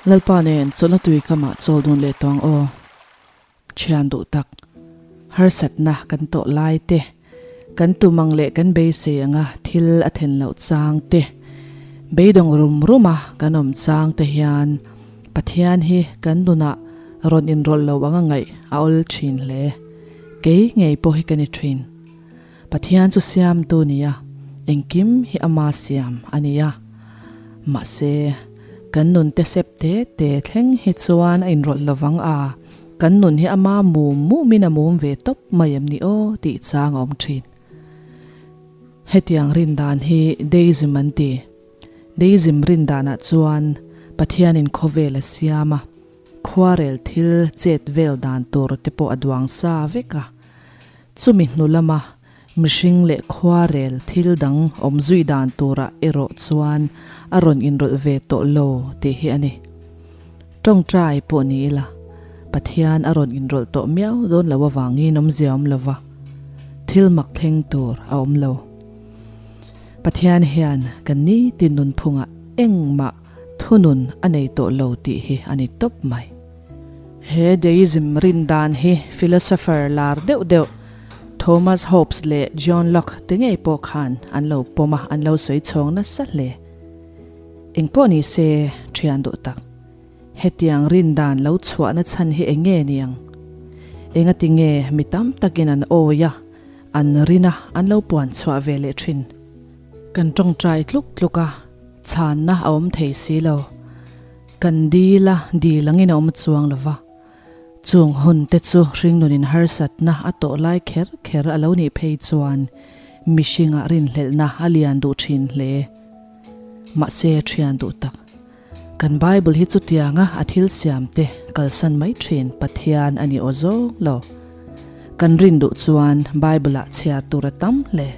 Lalpa nen chawlhna tui kamah chawl dun leh tawng aw. Thian duh tak, harsatna kan tawh lai te, kan tum ang leh kan beisei anga thil a then loh chang te, beidawng rum ruma kan awm chang te hian Pathian hi kan nunah rawn inrawlh lo anga ngaih a awl thin hle. Kei ngei pawh hi ka ni thin. Pathian chu siamtu nia, engkim hi ama siam a ni a. Mahse, kan nun te sep te te thleng hi chuan a inrawlh lovang a, kan nun hi ama mum mumin a mum ve tawp mai em ni aw tih chang a awm thin. Hetiang rin dan hi Deism an ti. Deism rin danah chuan Pathianin khawvel a siam a, khuarel thil chet vel dan tur te pawh a duang sa vek a. Chumi hnu lama mihring leh khuarel thil dang awm zui dan turah erawh chuan a rawn inrawlh ve tawh lo tih hi a ni. Tawngtai pawh ni ila, Pathian a rawn inrawlh tawh miau dawn lo avangin awmzia awm lova, thil mak thleng tur a awm lo. Pathian hian kan nitin nunphungah engmah thunun a nei tawh lo tih hi a ni tawp mai. He deism rin dan hi philosopher lar deuh deuh Thomas Hobbes leh John Locke te ngei pawh khan an lo pawm a, an lo sawi chhawng nasa hle. Engpawh ni se, thian duh tak. Hetiang rin dan lo chhuahna chhan hi eng nge niang? Engati nge mi tam takin an awi a, an rin a, an lo puan chhuah ve leh thin? Kan tawngtai tluk tluk a, chhanna a awm thei si lo. Kan dil a, dil angin a awm chuang lo va. Chung hun te chu hringnunin harsatna a tawh lai kher kher a lo nih phei chuan mihringah rinhlelhna a lian duh thin hle. Mahse thian duh tak, kan Bible hi chutianga a thil siam te kalsan mai thin Pathian a ni aw zawng lo. Kan rin duh chuan Bible-ah chhiar tur a tam hle.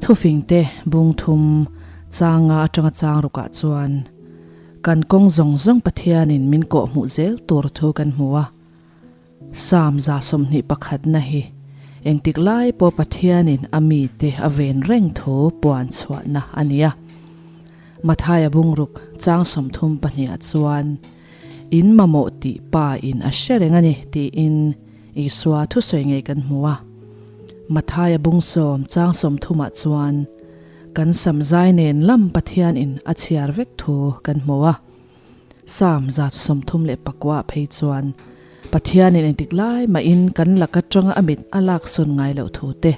Thufing te bung thum changa atanga chang rukah chuan kan kawng zawng zawng Pathianin min kawh hmuh zel tur thu kan hmu a. Psalm 21 na hi engtik lai pawh Pathianin a mite a ven reng thu puan chhuahna a ni a. Mathaia bungruk chang 32 ah chuan in mamawh tih pa in a hre reng a ni tiin Isua thusawi ngei kan hmu a. Mathaia bung sawm chang 30 ah chuan kan sam zai nen lam Pathian in a chhiar vek thu kan hmu a. Psalm 34 ah phei chuan Pathian in engtik lai mahin kan lak atanga a mit a lak sawn ngai loh thu te,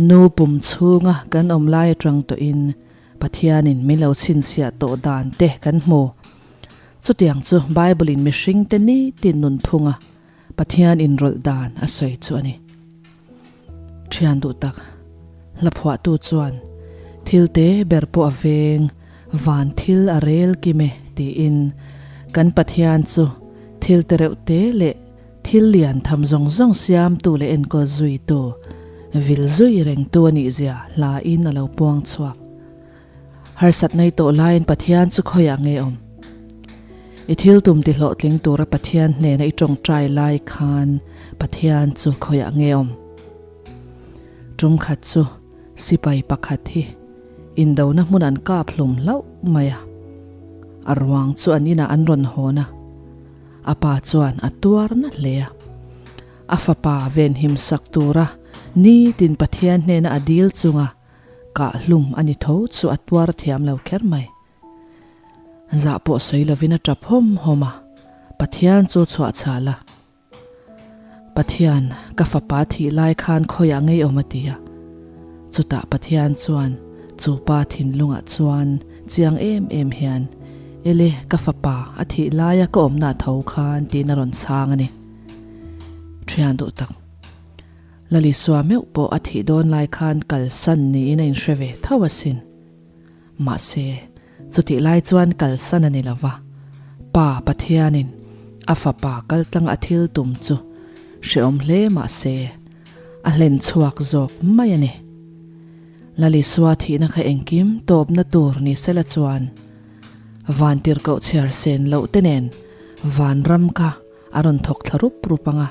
nu pum chhunga kan awm lai atang tawhin Pathian in min lo chhinchhiah tawh dan te kan hmu. Chutiang chu Bible in mihring te nitin nunphunga Pathian inrawlh dan a sawi chu a ni. Thian duh tak, hla phuahtu chuan, Thil te ber pawh a veng, van thil a rel kim e, tiin kan Pathian chu thil te reuh te leh thil lian tham zawng zawng siamtu leh enkawl zuitu, vil zui rengtu a nihzia hlain a lo puang chhuak. Harsat nei tawh laiin Pathian chu khawiah nge awm? I thil tum ti hlawhtling tura Pathian hnena i tawngtai lai khan Pathian chu khawiah nge awm? Tum khat chu sipai pakhat hi indona hmun an kap hlum hlauh mai a. A ruang chu an inah an rawn hawn a, a pa chuan a tuar na hle a. A fapa venhim sak tura nitin Pathian hnena a dil chunga Kah hlum a ni tho chu a tuar thiam lo kher mai. Zah pawh sawi lovin a tap hawm hawm a, Pathian chu chhuah chhal a. Pathian, ka fapa thih lai khan khawiah ngei awm a ti a. Chutah Pathian chuan chu pa thinlungah chuan chiang em em hian, Ele, ka fapa a thih laia ka awmna tho khan tiin a rawn chhang a ni. Thian duh tak. Lalisua meuh pawh a thih dawn lai khan kalsan niin a inhre ve tho asin. Mahse, chutih lai chuan kalsan a ni lo va, Pa Pathianin a Fapa kaltlang a thil tum chu hrehawm hle mahse, a hlen chhuak zawk mai a ni. Lalisua thihna kha engkim tawpna tur ni sela chuan vantirhkoh chhiar sen loh te nen vanram kha A rawn thawk thla rup rup ang a,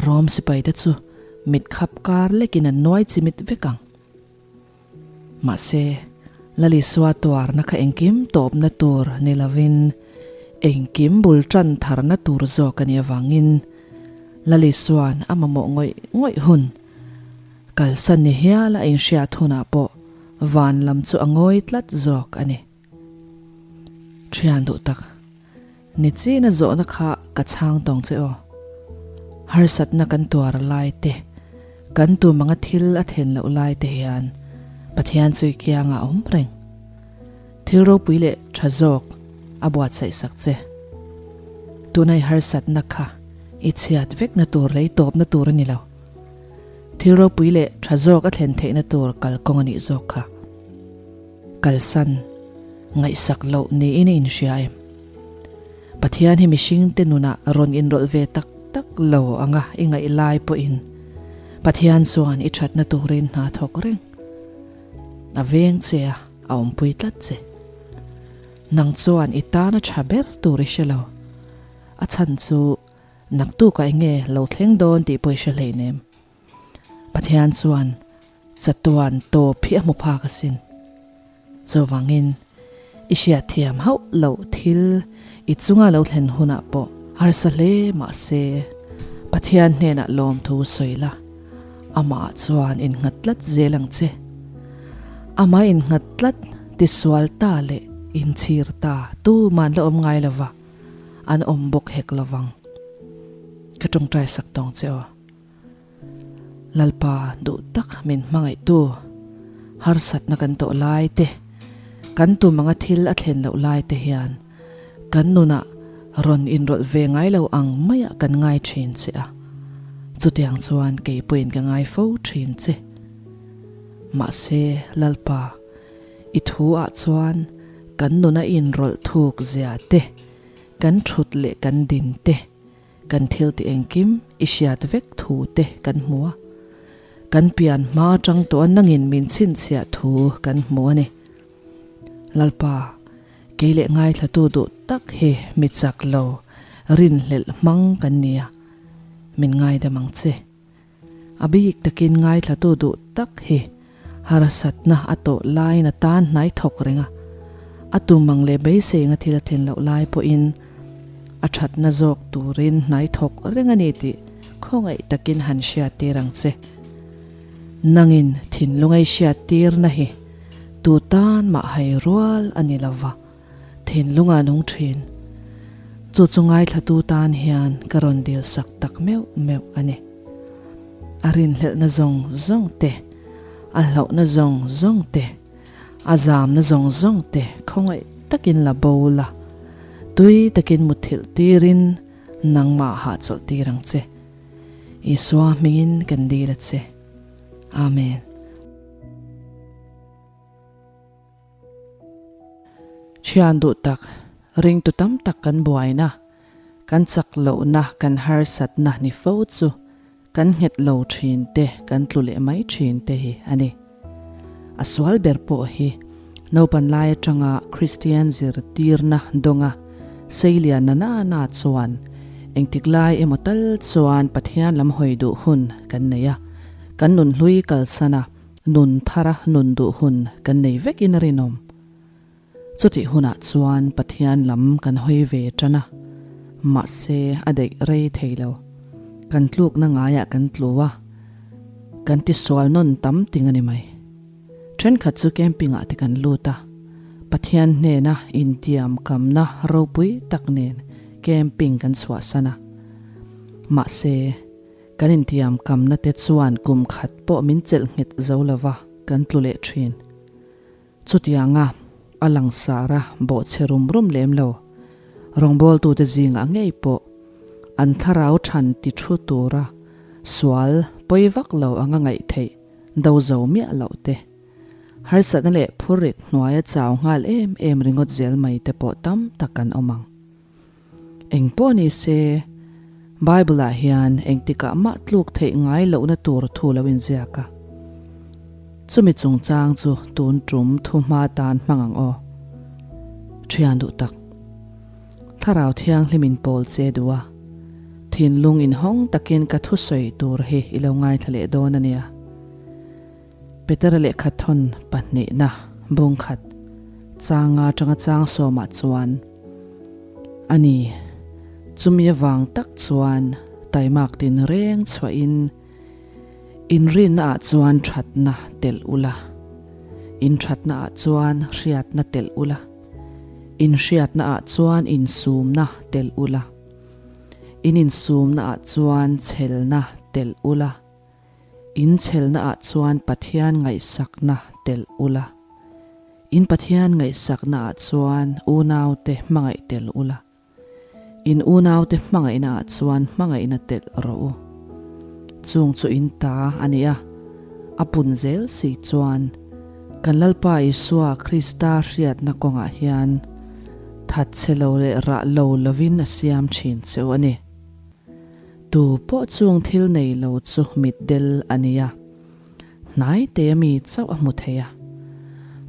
Rom sipaite chu mit khap kar lekin an nuai chimit vek ang. Mahse, Lalisua tuarna kha engkim tawpna tur ni lovin, Engkim bul tan tharna tur zawk a nih avangin Lalisuan a mamawh ngawih ngawih hun kalsan ni hial a inhriat hunah pawh van lam chu a ngawi tlat zawk a ni. Thian duh tak, ni china zawhna kha ka chhang tawng che aw. Harsatna kan tuar lai te, kan tum anga thil a then loh lai te hian Pathian chu i kiangah a awm reng. Thil ropui leh tha zawk a buatsaih sak che. Tuna i harsatna kha i chhiat vekna tur leh i tawpna tur a ni lo. Thil ropui leh tha zawk a thlen theihna tur kalkawng a nih zawk kha. Kalsan, ngaihsak loh niin i inhria em? Pathian hi mihringte nunah rawn inrawlh ve tak tak lo anga i ngaih lai pawhin Pathian chuan i thatna turin hna thawk reng. A veng che a, a awmpui tlat che. Nang chuan i tana tha ber tur i hre lo. A chhan chu naktukah enge lo thleng dawn tih pawh i hre hleinem. Pathian chuan chatuan tawp hi a hmu phak asin. Chuvangin, i hriatthiam hauh loh thil i chunga lo thlen hunah pawh harsa hle mah se, Pathian hnenah lawmthu sawi la, amah chuan innghat tlat zel ang che. Amah innghat tlat tisual ta leh inchhir ta tuman la awm ngai lova, an awm bawk hek lovang. Ka tawngtai sak tawng che aw. Lalpa duh tak min hmangaihtu, harsatna kan tawh lai te, kan tum anga thil a thlen loh lai te hian kan nunah rawn inrawlh ve ngai lo ang maiah kan ngai thin che a, chutiang chuan kei pawhin ka ngai fo thin che. Mahse, Lalpa, i thu ah chuan kan nuna inrawlh thuk zia te, kan thut leh kan din te, Kan thil tih engkim i hriat vek thu te kan hmu a, kan pian hma atang tawh nangin min chhinchhiah thu kan hmu a ni. Lalpa, kei leh ngaithlatu duh tak hi mi chak lo, rinhlelh hmang kan ni a, min ngaidam ang che. A bik takin ngaithlatu duh tak hi harsatna a tawh laiin a tan hnai thawk reng a, a tum ang leh beisei anga thil a then loh lai pawhin a thatna zawk turin hnai thawk reng a ni tih khawngaih takin han hriattir ang che. Nangin thinlung ei hriattirna hi tu tan mah hai rual a ni lova. Thinlunga nung thin. Chu chu ngaithlatu tan hian ka rawn dil sak tak meuh meuh a ni. A rinhlelhna zawng zawng te, a hlauhna zawng zawng te, a zamna zawng zawng te khawngaih takin la bo la, tui takin muthilh tirin nangmah hahchawlh tir ang che. Isua hmingin kan dil a che. Amen. Thian duh tak, ringtu tam tak kan buaina, kan chak lohna, kan harsatna ni fo chu kan nghet lo thin te, kan tlu leh mai thin te hi a ni. A sual ber pawh hi naupan lai atanga Kristian zirtirna dawnga seilian na na na chuan engtik lai emaw tal chuan Pathian lam hawi duh hun kan nei a, kan nunhlui kalsan a, Nun thara nun duh hun kan nei vekin a rinawm. Chutih hunah chuan Pathian lam kan hawi ve tan a, mahse a daih rei thei lo. Kan tlukna ngaiah kan tlu a, kan tisual nawn tam ting a ni mai. Thenkhat chu camping-ah te kan lut a, Pathian hnena intiam kamna ropui tak nen camping kan chhuahsan a. Mahse. Kan intiam kamna te chuan kum khat pawh min chelh nghet zo lova kan tlu leh thin. Chutianga a langsar a bawhchhe rum rum lem lo. Rawngbawltute zingah ngei pawh an thlarau than ti thu tura sual pawi vak lo anga ngaih theih do zo miah loh te, harsatna leh phurrit hnuaia chau nghal em em ringawt zel mai te pawh tam tak kan awm ang. Eng pawh ni se, Bible-ah hian engtikah mah tluk theih ngai lohna tur thu lo inziak a. Chumi chungchang chu tun tum thu hma tan hmang ang aw. Thian duh tak. Thlarau Thianghlim in pawl che duh a. Thinlung inhawng takin ka thusawi tur hi i lo ngaithla leh dawn a nia. Petera lehkhathawn pahnihna bungkhat changa atanga chang sawmah chuan. A ni, chumi avang tak chuan taimak tinreng chhuahin inrinna ah chuan thatna telh ula, inthatna ah chuan hriatna telh ula, inhriatna ah chuan insumna telh ula, in insumna ah chuan chhelna telh ula, In chhelna ah chuan Pathian ngaihsakna telh ula. In Pathian ngaihsakna ah chuan unaute hmangaih telh ula. In unaute hmangaihna ah chuan hmangaihna telh rawh u. Chung chu in ta a ni a, a pun zel si chuan kan Lalpa Isua Krista hriatna kawngah hian thatchhe lo leh rah lo lovin a siam thin cheu a ni. Tu pawh chung thil nei lo chu mitdel a ni a, hnai te mi chauh a hmu thei a.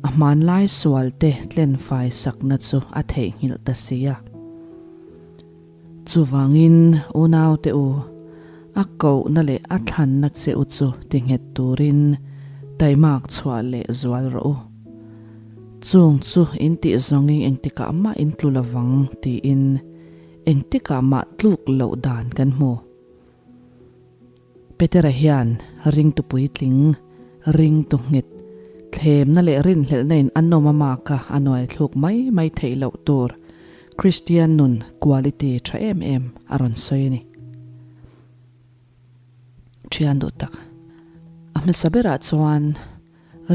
A hmanlai sual te tlenfai sakna chu a theihnghilh ta si a. Chuvangin unaute u, a kohna leh a thlanna che u chu ti nghet turin taimak chhuah leh zual rawh u. Chung chu in tih zawngin engtikah mah in tlu lovang tiin Engtikah mah tluk loh dan kan hmu. Petera hian ringtu puitling, ringtu nghet, thlemna leh rinhlelhna in a nawm a maka a nuai thluk mai mai theih loh tur Kristian nun quality tha em em a rawn sawi a ni. Thian duh tak. A hmasa berah chuan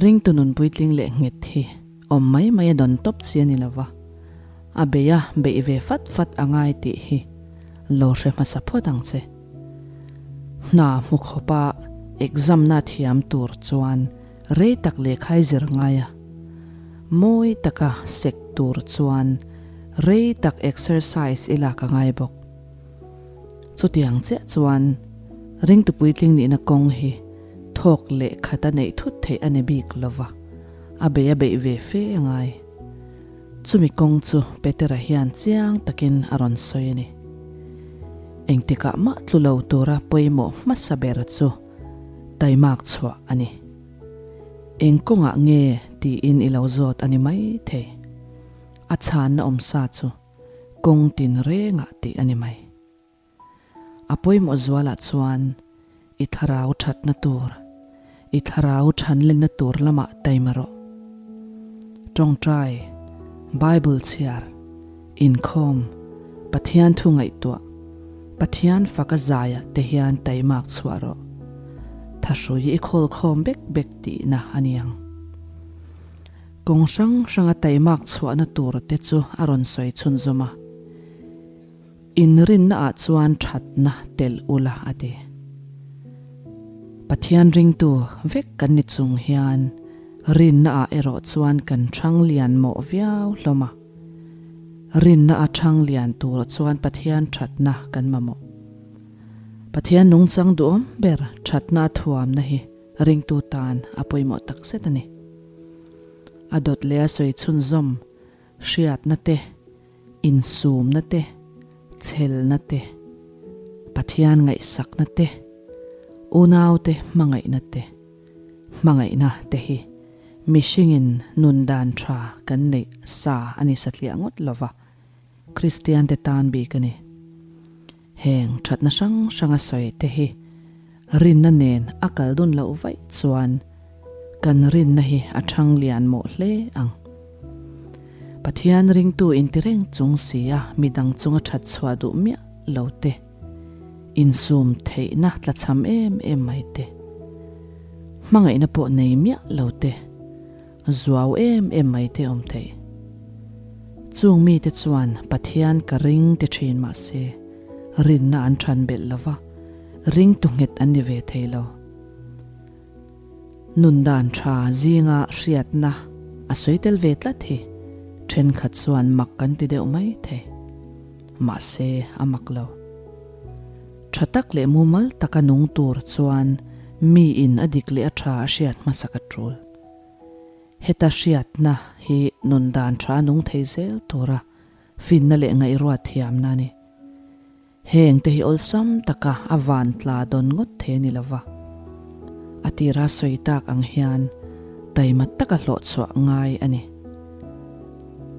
ringtu nun puitling leh nghet hi awm mai mai a dawn tawp chi a ni lova, a bei a beih ve fat fat a ngai tih hi lo hre hmasa phawt ang che. Hna hmu khawpa exam na thiam tur chuan rei tak lehkha i zir ngai a, mawi taka sek tur chuan rei tak exercise i lak a ngai bawk. Chutiang chiah chuan ringtu puitling nihna kawng hi thawk leh khat a neih thut theih a ni bik lo va, a bei a beih ve fe a ngai. Chumi kawng chu Petera hian chiang takin a rawn sawi a ni. Engtikah mah tlu lo tura pawimawh hmasa ber chu taimak chhuah a ni. Eng kawngah nge tiin i lo zawt a ni mai thei. A chhanna awmsa chu Kawng tin rengah tih a ni mai. A pawimawh zualah chuan i thlarau thatna tur, i thlarau thanlenna tur lamah taima rawh. Tawngtai, Bible chhiar, inkhawm, Pathian thu ngaihtuah, Pathian faka zaiah te hian taimak chhuah rawh. Thahrui i khawlkhawm bek bek tihna a ni ang. Kawng hrang hranga taimak chhuahna tur te chu a rawn sawi chhunzawm a, Inrinna ah chuan thatna telh ula a ti. Pathian ringtu vek kan ni chung hian rinna ah erawh chuan kan thang lian mawh viau hlawm a. Rinna a thang lian tur chuan Pathian thatna kan mamawh. Pathian nungchang duhawm ber thatna a thuamna hi ringtu tan a pawimawh takzet a ni. A dawt leh a sawi chhunzawm hriatna te, insumna te, chhelna te, Pathian ngaihsakna te, unaute hmangaihna te, hmangaihna te hi mihringin nun dan tha kan neih sa a ni satliah ngawt lova, Kristiante tan bik a ni. Heng thatna hrang hranga sawi te hi rinna nen a kal dun loh vaih chuan kan rinna hi a thang lian mawh hle ang. Pathian ringtu inti reng chung si a midang chunga that chhuah duh miah lo te, insum theihna tlachham em em mai te, hmangaihna pawh nei miah lo te, Zuau em em mai te awm thei. Chung mite chuan Pathian ka ring ti thin mah se, rinna an than belh lo va, ringtu nghet an ni ve thei lo. Nun dan tha zinga hriatna a sawi tel ve tlat hi thenkhat chuan mak kan ti deuh mai thei. Mahse a mak lo. Tha tak leh mumal taka nung tur chuan miin a dik leh a tha a hriat hmasak a tul. Heta hriatna hi nun dan tha nung thei zel tura finna leh ngaihruat thiamna a ni. Heng te hi awlsam taka a van tla dawn ngawt thei a ni lova. A tira sawi tak ang hian taima taka hlawhchhuah ngai a ni.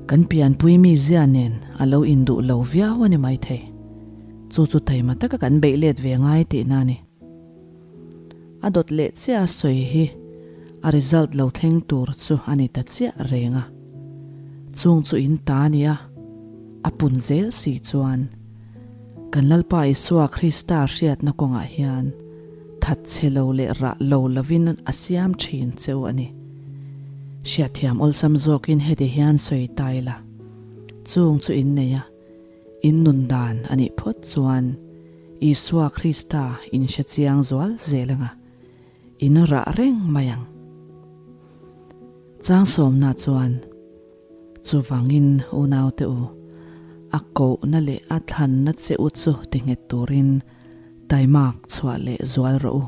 Kan pianpui mizia nen a lo induh lo viau a ni maithei. Chu chu taima taka kan beih let ve ngai tihna a ni. A dawt leh chiah a sawi hi a result lo thleng tur chu a ni ta chiah reng a. Chung chu in ta a nia, a pun zel si chuan kan Lalpa Isua Krista hriatna kawngah hian that chhe lo leh rah lo lovin a siam thin cheu a ni. Hriatthiam awlsam zawkin heti hian sawi ta ila, chung chu in nei a. In nun dan a nih phawt chuan Isua Krista in hre chiang zual zel anga in rah reng mai ang. Chang sawmna chuan chuvangin unaute u, a kohna leh a thlanna che u chu ti nghet turin taimak chhuah leh zual rawh u.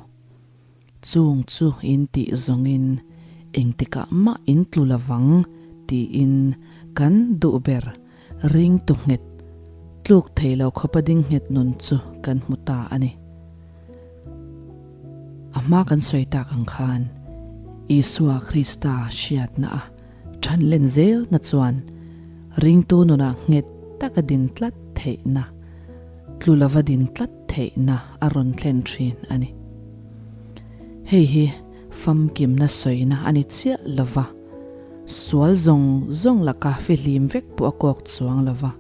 Chung chu in tih zawngin engtikah mah in tlu lovang tiin kan duh ber ringtu nghet tluk thei lo khawpa ding nghet nun chu kan hmu ta a ni. A hma kan sawi tak ang khan Isua Krista hriatna a than len zelna chuan ringtu nunah nghet taka din tlat theihna tlu lova din tlat theihna a rawn thlen thin a ni. Hei hi famkimna sawina a ni chiah lova, sual zawng zawng laka fihlim vek pawh a kawk chuang lova,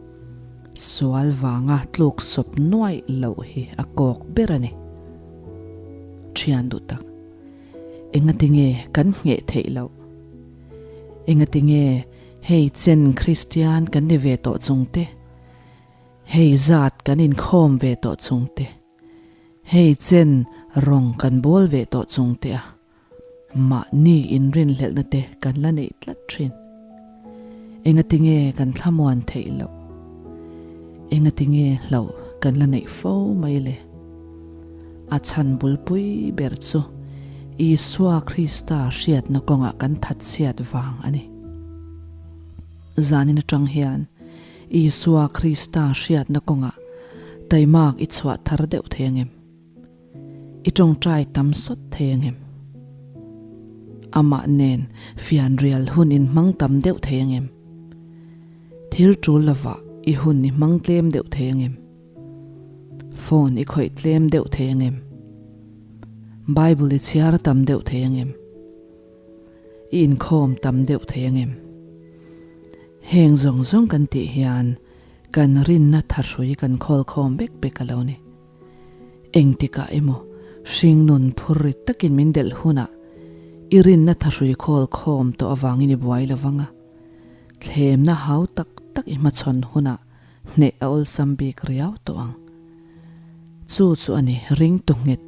sual vanga tluk sawp nuaih loh hi a kawk ber a ni. Thian duh tak, engatinge kan ngheh theih loh? Engatinge hei chen Kristian kan ni ve tawh chungte? Hei zat kan inkhawm ve tawh chung te, hei chen rawng kan bawl ve tawh chung te a, mahni inrinhlelhna te kan la neih tlat thin. Engatinge kan thlamuan theih loh? Engatinge hlauh kan la neih fo mai le? A chhan bulpui ber chu Isua Krista hriatna kawngah kan thatchhiat vang a ni. Zanin atang hian Isua Krista hriatna kawngah taimak i chhuah thar deuh thei angem? I tawngtai tam sawt thei angem? Amah nen fianrial hun in hmang tam deuh thei angem? Thil tul lovah i hun i hmang tlem deuh thei angem? Phone i khawih tlem deuh thei angem? Bible i chhiar tam deuh thei angem? I inkhawm tam deuh thei angem? Heng zawng zawng kan tih hian kan rinna thahrui kan khawl khawm bek bek a lo ni. Engtikah emaw hringnun phur rit takin min delh hunah i rinna thahrui khawl khawm tawh avangin i buai lo vang a, thlemna hau tak tak i hmachhawn hunah hneh a awlsam bik riau tawh ang. Chu chu a ni ringtu nghet,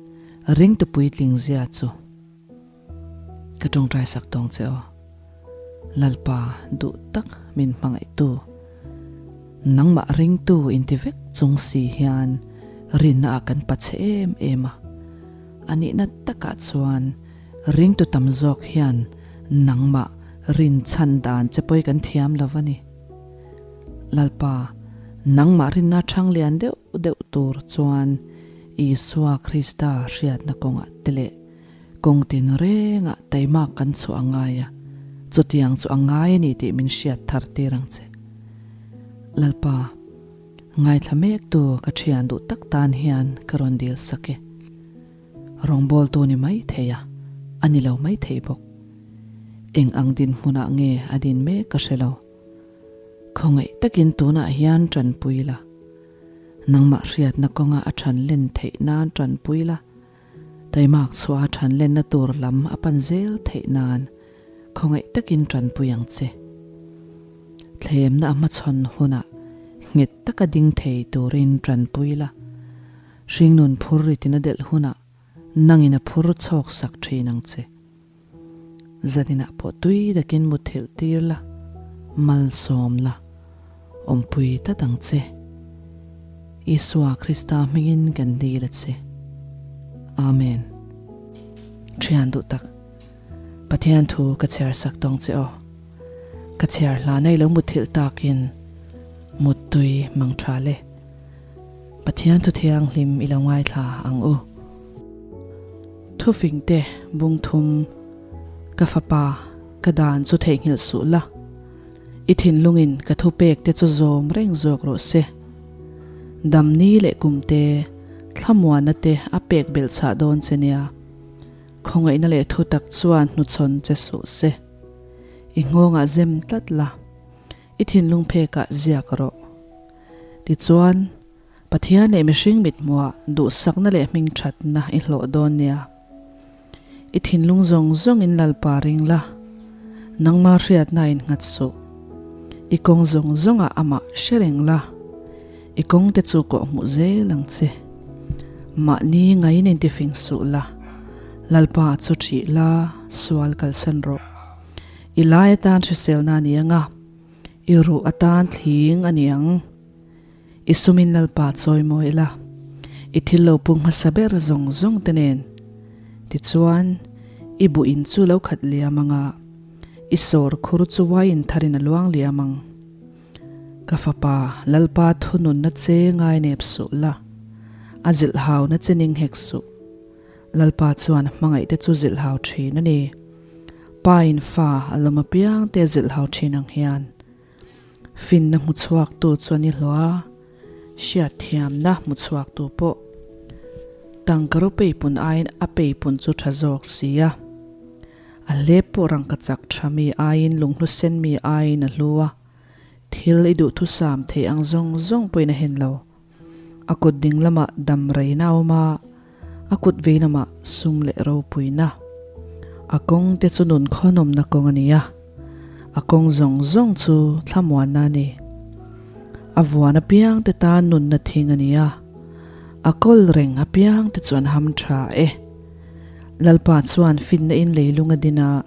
ringtu puitling zia chu. Ka tawngtai sak tawng che aw. Lalpa duh tak min hmangaihtu. Nangmah ringtu inti vek chung si hian rinna ah kan pachhe em em a. A nihna takah chuan ringtu tam zawk hian nangmah rin chhan dan che pawi kan thiam lo a ni. Lalpa, nangmah rinna thang lian deuh deuh tur chuan Isua Krista hriatna kawngah te leh Kawng tin rengah taimak kan chhuah a ngai a, chutiang chu a ngai a ni tih min hriat thar tir ang che. Lalpa, ngaithla mektu ka thian duh tak tan hian ka rawn dil sak e. Rawngbawltu ni mai thei a, a ni lo mai thei bawk. Eng ang dinhmunah nge a din mek ka hre lo. Khawngaih takin tunah hian tanpui la. Nangmah hriatna kawnga a than len theih nan tanpui la. Taimak chhuah a than lenna tur lam a pan zel theih nan khawngaih takin tanpui ang che. Thlemna a hmachhawn hunah nghet taka ding thei turin tanpui la. Hringnun phur ritin a delh hunah nangin a phur chhawk sak thin ang che. Zaninah pawh tui takin muthilh tir la, malsawm la, awmpui tlat ang che. Isua Krista hmingin kan dil a che. Amen. Thian duh tak, Pathian thu ka chhiar sak tawng che aw. Ka chhiar hla nei lo muthilh takin muttui mang tha le. Pathian thu thianghlim i lo ngaithla ang u. Thufing te bung thum, Ka fapa, ka dan chu theihnghilh suh la. I thinlungin ka thupek te chu zawm reng zawk rawh se. Damni leh kumte, thlamuanna te a pek belh chhah dawn che nia. Khawngaihna leh thutak chuan hnuchhawn che suh se. I nghawngah zem tlat la, i thinlung phekah ziak rawh. Tichuan, Pathian leh mihring mithmuah duhsakna leh hmingthatna i hlawh dawn nia. I thinlung zawng zawngin Lalpa ring la, nangma hriatna in nghat suh. I kawng zawng zawngah amah hre reng la, i kawngte chu kawhhmuh zel ang che. Mahni ngaiin intifing suh la, Lalpa chu ṭih la, sual kalsan rawh. I lai atan hriselna a ni ang a, i ruh atan thling a ni ang. I sumin Lalpa chawi mawi la, i thil lo pung hmasa ber zawng zawng te nen. Tichuan, i buh in chu lo khat liam ang a, i sawr khur chu wine tharin a luang liam ang. Ka fapa, Lalpa thununna che ngai nep suh la, a zilhhauna che ning hek suh. Lalpa chuan a hmangaih te chu zilhhau thin a ni. Pa in fa a lawm apiang te a zilhhau thin ang hian. Finna hmu chhuaktu chu an i hlawh a, hriatthiamna hmu chhuaktu pawh tangka ro peipun aiin a peipun chu tha zawk si a. A hlep pawh rangka chak tha mi aiin lunghlu sen mi aiin a hlu a, thil i duhthusam theih ang zawng zawng pawhin a hen lo. A kut ding lamah dam reina a awm a, a kut vei lamah sum leh ropuina. A kawng te chu nun khawnawmna kawng a ni a, a kawng zawng zawng chu thlamuanna a ni. A vuan apiang te tan nunna thing a ni a, a kawl reng apiang te chu an ham tha e. Lalpa chuan finna in leilung a din a,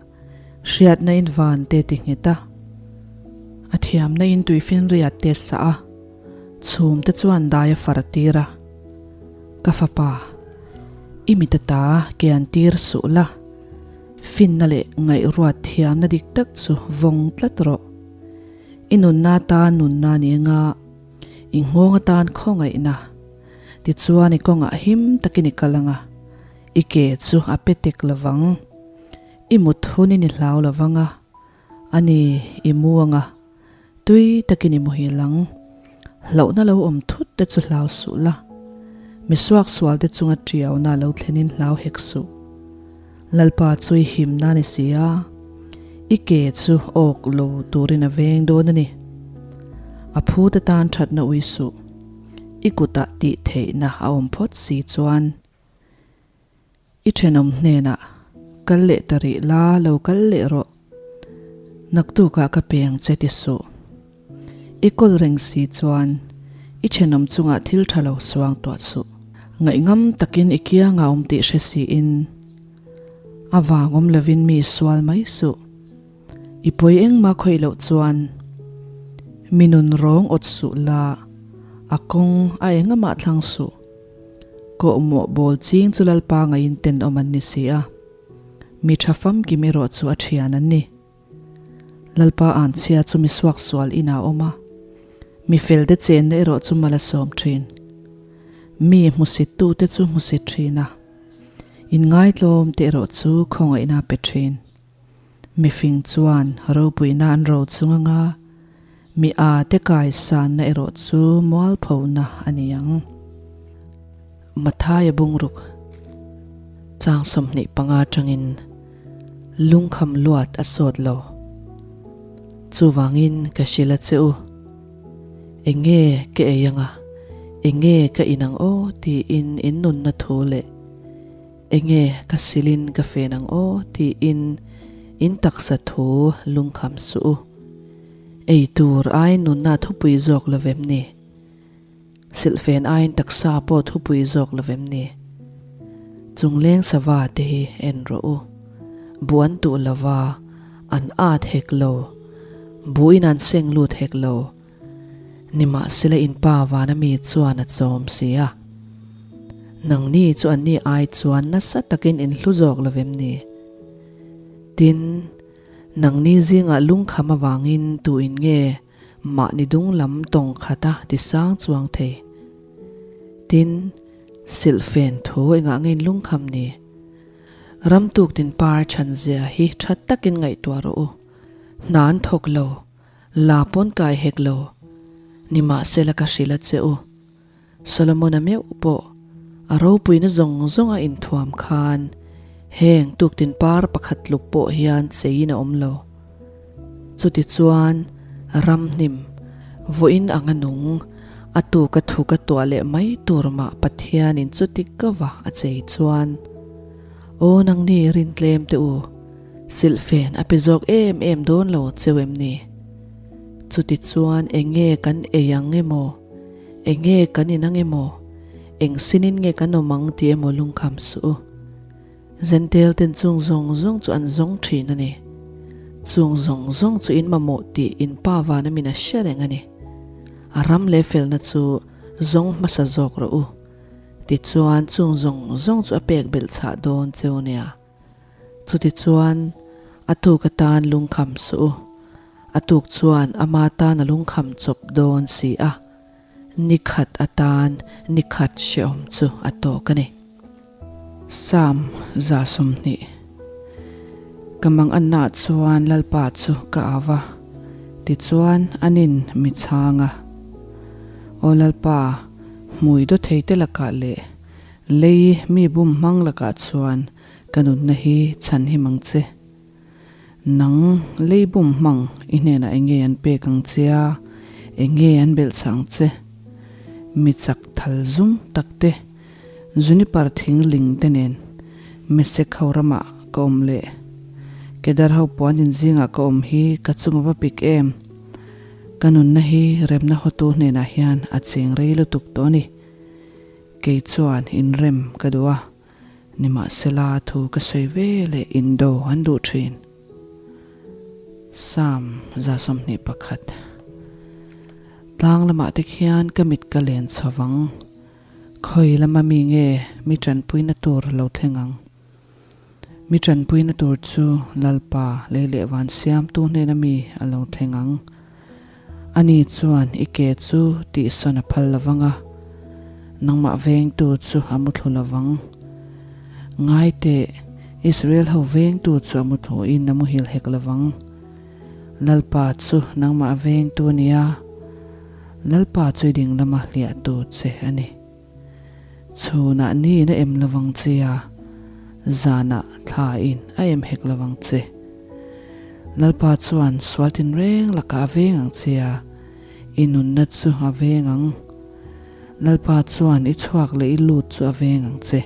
hriatna in van te ti nghet a, a thiamna in tuifinriat te sah a, Chhum te chuan dai a far tir a, Ka fapa, i mit ata ke an tir suh la, finna leh ngaihruat thiamna dik tak chu vawng tlat rawh. I nunna atan nunna ni anga, i nghawng atan khawngaihna. Tichuan i kawngah him takin i kal anga, i ke chu a pe tek lovang. I mut hunin i hlau lovang a, a ni, i mu anga. Tui takin i muhil ang. Hlauhna lo awm thut te chu hlau suh la. Mi suaksual te chunga tiauna lo thlenin hlau hek suh. Lalpa chu i himna a ni si a, i ke chu awk lo turin a veng dawn a ni. A phu te tan thatna ui suh. I kutah tih theihna a awm phawt si chuan. I thenawm hnenah, Kal leh ta rih la, lo kal leh rawh. Naktukah ka peng che ti suh. I kawl reng si chuan i thenawm chungah thil tha lo suang tuah suh. Ngaihngam takin i kiangah awm tih hre siin a vang awm lovin mi sual mai suh. I pawi engmah khawih loh chuan mi nun rawng awt suh la, a kawng a engamah thlang suh. Kawhmawh bawl ching chu Lalpa ngaiin tenawm an ni si a, mi tha famkim erawh chu a thian an ni. Lalpa anchhia chu mi suaksual inah a awm a, mi felte chenna erawh chu mal a sawm thin. Mi hmusittute chu hmusit thin a, inngaitlawmte erawh chu khawngaihna a pe thin. Mifing chuan ropuina an ro chung anga mi a te kaisanna erawh chu mualphona a ni ang. Mathaia bungruk chang 25 atangin lungkham luat a sawt lo. Chuvangin ka hrilh a che u, Enge ka ei anga, enge ka in ang aw tiin in nunna thu leh Enge ka silin ka fen ang aw tiin in taksa thu lungkham suh u. Ei tur aiin nunna thupui zawk lo vem ni? Silhfen aiin taksa pawh thupui zawk lo vem ni? Chungleng sava te hi en rawh u. Buh an tuh lo va, an at hek lo. Buhin an seng lut hek lo. Nimahsela in pa vana mi chuan a chawm si a. Nangni chu anni ai chuan nasa takin in hlu zawk lo vem ni? Tin, nangni zingah lungkham avangin tu in nge mahni dung lam tawng khata ti sang chuang thei? Tin, silhfen thu engah nge in lungkham ni? Ramtuk tin par chhan zia hi tha takin ngaihtuah rawh u. Hna an thawk lo. La pawn kai hek lo. Nimahsela ka hrilh a che u. Solomona meuh pawh a ropuina zawng zawng a inthuam khan heng tuktin par pakhat tluk pawh hian cheiin a awm lo. Chutichuan ramhnim vawiin anga nung a tuka thuka tuah leh mai tur mah Pathianin chuti kava a chei chuan, Aw nangni rintlem te u, silhfen a pe zawk em em dawn lo cheu em ni? Chutichuan eng nge kan ei ang emaw, eng nge kan in ang emaw, eng sinin nge kan awm ang tih emaw lungkham suh u. Zentel ten chung zawng zawng chu an zawng thin a ni. Chung zawng zawng chu in mamawh tih in pa vana min a hre reng a ni. A ram leh felna chu zawng hmasa zawk rawh u. Tichuan chung zawng zawng chu a pek belh chhah dawn cheu nia. Chutichuan a tuk atan lungkham suh u. A tuk chuan ama tan a lungkham chawp dawn si a. Ni khat atan ni khat hrehawm chu a tawk a ni. Psalm 120 Ka mangannaah chuan Lalpa chu ka au va, tichuan anin mi chhang a. Aw Lalpa, hmui daw thei te lakah leh lei mi bum hmang lakah chuan ka nunna hi chhan him ang che. Nang lei bum hmang i hnenah eng nge an pek ang che a, eng nge an belh chah ang che? Mi chak thal zum tak te, juniper thing ling te nen Mesek ho ramah ka awm leh Kedar ho puan in zingah ka awm hi ka chung a va pik em? Ka nunna hi remna hotu hnenah hian a cheng rei lutuk tawh a ni. Kei chuan inrem ka duh a. Nimahsela thu ka sawi ve leh indo an duh thin. Psalm 121 Tlang lamah te khian ka mit ka len chho vang. Khawi lama mi nge mi tanpuina tur lo thleng ang? Mi tanpuina tur chu Lalpa lei leh van siamtu hnena mi a lo thleng ang. Ani chuan i ke chu tihsawn a phal lovang a, nangmah vengtu chu a muthlu lovang. Ngai teh, Israel ho vengtu chu a muthluin a muhil hek lovang. Lalpa chu nangmah vengtu a ni a, Lalpa chu i ding lama hliahtu che a ni. Chhunah niin a em lovang che a, zanah thlain a em hek lovang che. Lalpa chuan sual tinreng lakah a veng ang che a, i nunna chu a veng ang. Lalpa chuan i chhuak leh i lut chu a veng ang che,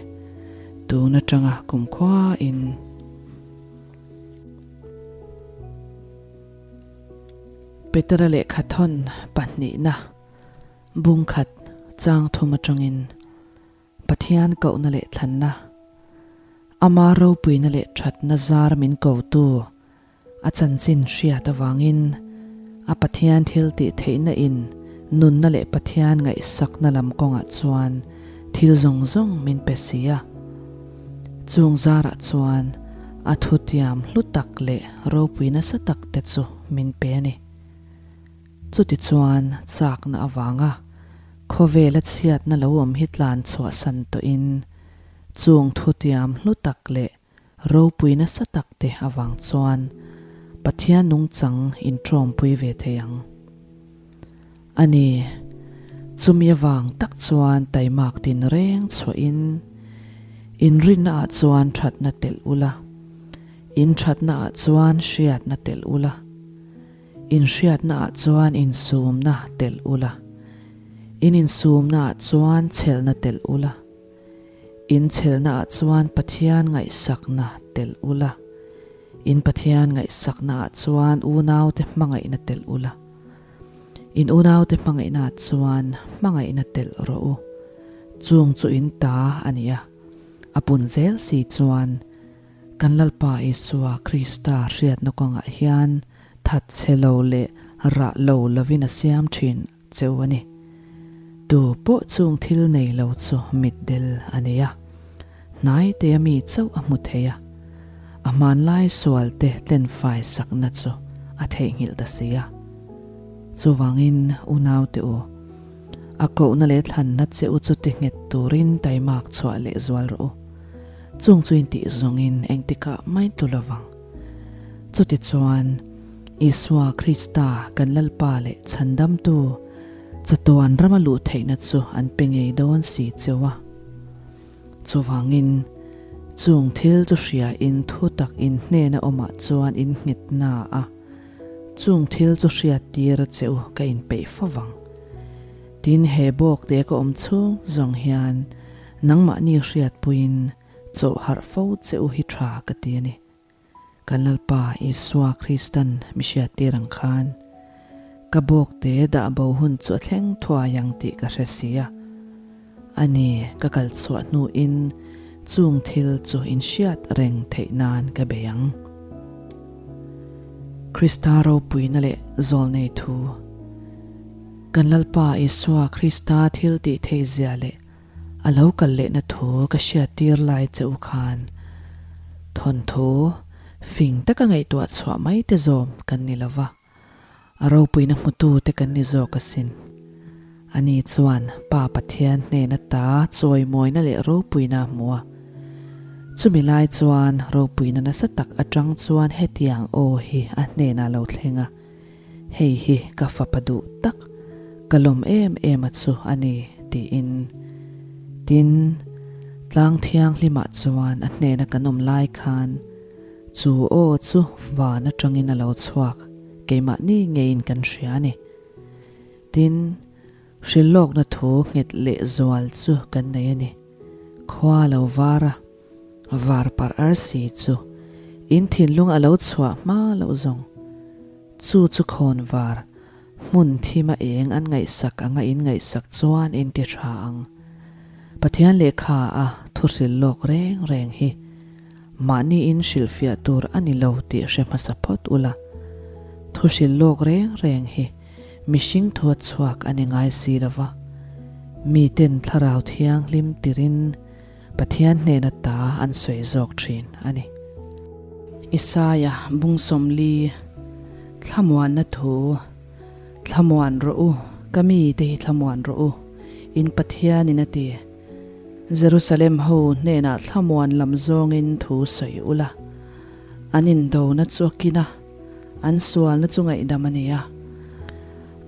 tun atanga kumkhuain. Petera lehkha thawn pahnihna. Bung khat chang thum atangin Pathian kohna leh thlanna, Ama ropuina leh thatna zar min kotu a chanchin hriat avangin a Pathian thil tih theihna in nunna leh Pathian ngaihsakna lam kawngah chuan thil zawng zawng min pe si a. Chung zarah chuan a thutiam hlu tak leh ropui nasa tak te chu min pe a ni. Chutichuan chakna avanga khawvela chhiatna lo awm hi tlan chhuahsan tawhin chung thutiam hlu tak leh ropui nasa tak te avang chuan Pathian nungchang intawmpui ve thei ang a ni. Chumi avang tak chuan taimak tinreng chhuahin inrinna ah chuan thatna telh ula, inthatna ah chuan hriatna telh ula, Inhriatnaah chuan insumna telh ula, in insumnaah chuan chhelna telh ula, in chhelnaah chuan Pathian ngaihsakna telh ula, in Pathian ngaihsaknaah chuan unaute hmangaihna telh ula, in unaute hmangaihnaah chuan hmangaihna telh rawh u. Chung chu in ta a ni a, a pun zel si chuan Kan Lalpa Isua Krista hriatna kawngah hian that chhe lo leh rah lo lovin a siam thin cheu a ni. Tu pawh chung thil nei lo chu mitdel a nei a, hnai tea mi chauh a hmu thei a, a hmanlai sual te tlenfai sakna chu a theihnghilh ta si a. Chuvangin unaute u, a kohna leh thlanna che u chu ti nghet turin taimak chhuah leh zual rawh u. Chung chu intih zawngin engtikah mai tlu lovang. Chutichuan, Isua Krista kan Lalpa leh Chhandamtu chatuan rama luh theihna chu an pe ngei dawn si cheu a. Chuvangin, chung thil chu hriain thu tak in hnena awmah chuan in nghet na a, chung thil chu hriattir a che u ka inpeih fo vang. Tin, he bawk te ka awm chhung zawng hian nangmahni hriatpuiin chawh harh fo che u hi tha ka ti a ni. Kan Lalpa Isua Kristan mi hriattir ang khan, ka bawkte dah bo hun chu a thleng thuai ang tih ka hre si a. A ni, ka kal chhuah hnuin chung thil chu in hriat reng theih nan ka bei ang. Krista ropuina leh zawlnei thu. Kan Lalpa Isua Krista thil tih theih zia leh A lo kal lehna thu ka hriattir lai che u khan thawnthu fing taka ngaihtuah chhuah mai te zawm kan ni lo va, a ropuina hmutu te kan ni zawk asin. Ani chuan Pa Pathian hnena ta chawimawina leh ropuina a hmu a. Chumi lai chuan ropuina nasa tak atang chuan hetiang aw hi a hnenah lo thleng a. Hei hi ka fapa duh tak, ka lawm em em a chu a ni, tiin. Tin, tlang thianghlimah chuan a hnena kan awm lai khan chu aw chu van atangin a lo chhuak, keimahni ngeiin kan hria a ni. Tin, hrilhlawkna thu nghet leh zual chu kan nei a ni. Khua lo var a, Var parh arsi chu in thinlung a lo chhuah hma loh zawng. Chu chu khawn var, hmun thim a eng an ngaihsak anga in ngaihsak chuan in ti tha ang. Pathian lehkha a thu hrilh lawk reng reng hi mahni in hrilhfiah tur a ni lo tih hre hmasa phawt ula. Thu hrilh lawk reng reng hi mihring thu a chhuak a ni ngai si lova. Miten thlarau thianghlim tirin Pathian hnena ta an sawi zawk thin a ni. Isaia bung sawmli, Thlamuanna thu, Thlamuan rawh u, ka mite hi thlamuan rawh u, in Pathianin a ti. Jerusalem ho hnenah thlamuan lam zawngin thu sawi ula, an indona chu a kin a, an sualna chu ngaihdam a ni a.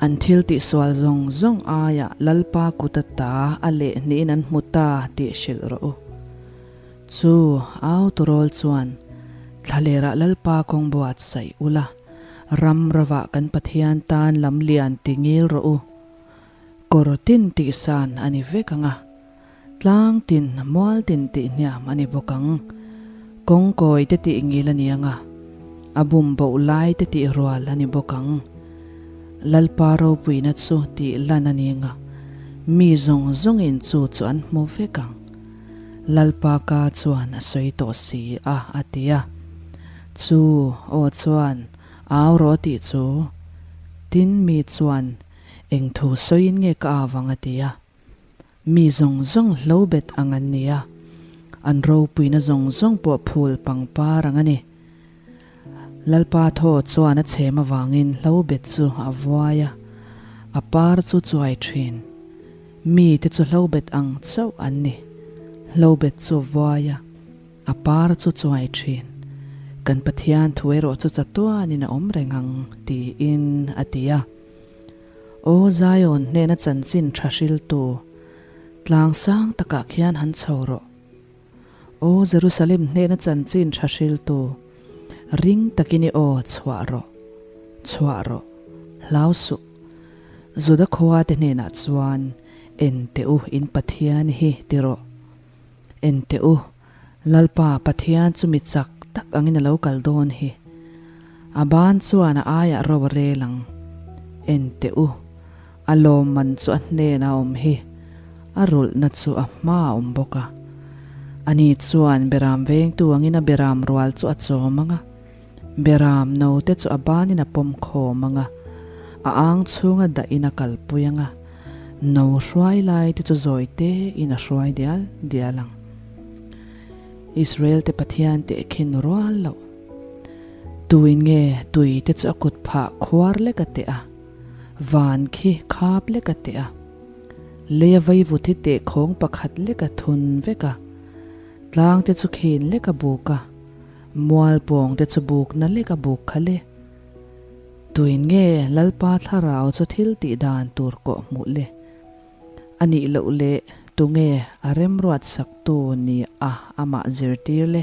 An thil tihsual zawng zawng aiah Lalpa kut ata a leh hnihin an hmu ta tih hrilh rawh u. Chu au turawl chuan thlalerah Lalpa kawng buatsaih ula, ram ravah kan Pathian tan lam lian ti ngil rawh u. Kawr tin tihsan a ni vek ang a, tlang tin mual tin tih hniam a ni bawk ang. Kawng kawi te tih ngil a ni ang a, a bum boh lai te tih rual a ni bawk ang. Lalpa ropuina chu tih lan a ni ang a, mi zawng zawngin chu chu an hmu vek ang. Lalpa ka chuan a sawi tawh si a, a ti a. Chu aw chuan au rawh tih chu tin mi chuan Eng thu sawiin nge ka au ang a ti a. Mi zawng zawng hlo bet ang an ni a, an ropuina zawng zawng pawh phul pangpar ang a ni. Lalpa thaw chuan a chhem avangin hlo bet chu a vuai a, a par chu chuai thin. Mi te chu hlo bet ang chauh an ni. Hlo bet chu vuai a. A par chu chuai thin. Kan Pathian thu erawh chu chatuanin a awm reng ang, tiin a ti a. Aw Zion hnena chanchin tha hriltu, tlang sang takah khian han chho rawh. Aw Jerusalem hnena chanchin tha hriltu, ring takin i aw chhuah rawh, chhuah rawh, hlau suh. Juda khuate hnenah chuan, En teh u, in Pathian hi ti rawh. En teh u, Lalpa Pathian chu mi chak tak angin a lo kal dawn hi. A ban chuan a aiah ro a rel ang. En teh u, a lawmman chu a hnenah a awm hi, a rulhna chu a hma a awm bawk a. Ani chuan beram vengtu angin a beram rual chu a chawm ang a, beram note chu a banin a pawm khawm ang a, a ang chhunga dahin a kalpui ang a. No hruai lai te chu zawi te in a hruai dial dial ang. Israel te Pathian te khin rual loh. Tuin nge tui te chu a kut phah khuar lek a teh a, van khi khap lek a teh a, lei a vaivut hi tehkhawng pakhat lek a thun vek a, tlang te chu khin lek a buk a, mual pawng te chu bukna lek a buk kha le. Tuin nge Lalpa thlarau chu thil tih dan tur kawh hmuh le? A nih loh leh tunge a remruat saktu ni a amah zirtir le?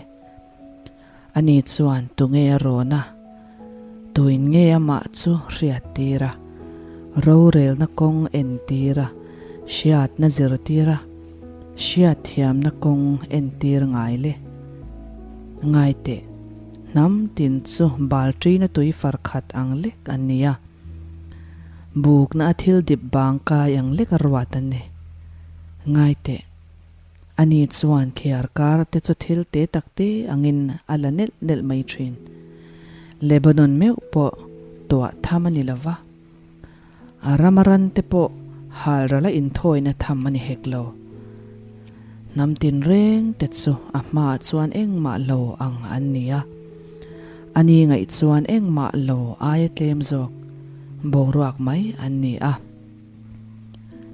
Ani chuan tunge a rawn a, tuin nge amah chu hriattir a, rorelna kawng entir a, hriatna zirtir a, hriatthiamna kawng entir ngai le? Ngai teh, hnam tin chu balṭina tui far khat ang lek an ni a, bukna a thil dip bang kai ang lek a ruat an ni. Ngai teh. Ani chuan thliar kar te chu thil te tak te angin a la nelh nelh mai thin. Lebanon meuh pawh tuah tham a ni lo va, a rama ran te pawh halral a inthawina tham a ni hek lo. Hnam tinreng te chu a hmaah chuan engmah lo ang an ni a, ani ngaih chuan engmah lo aia tlem zawk boruak mai an ni a.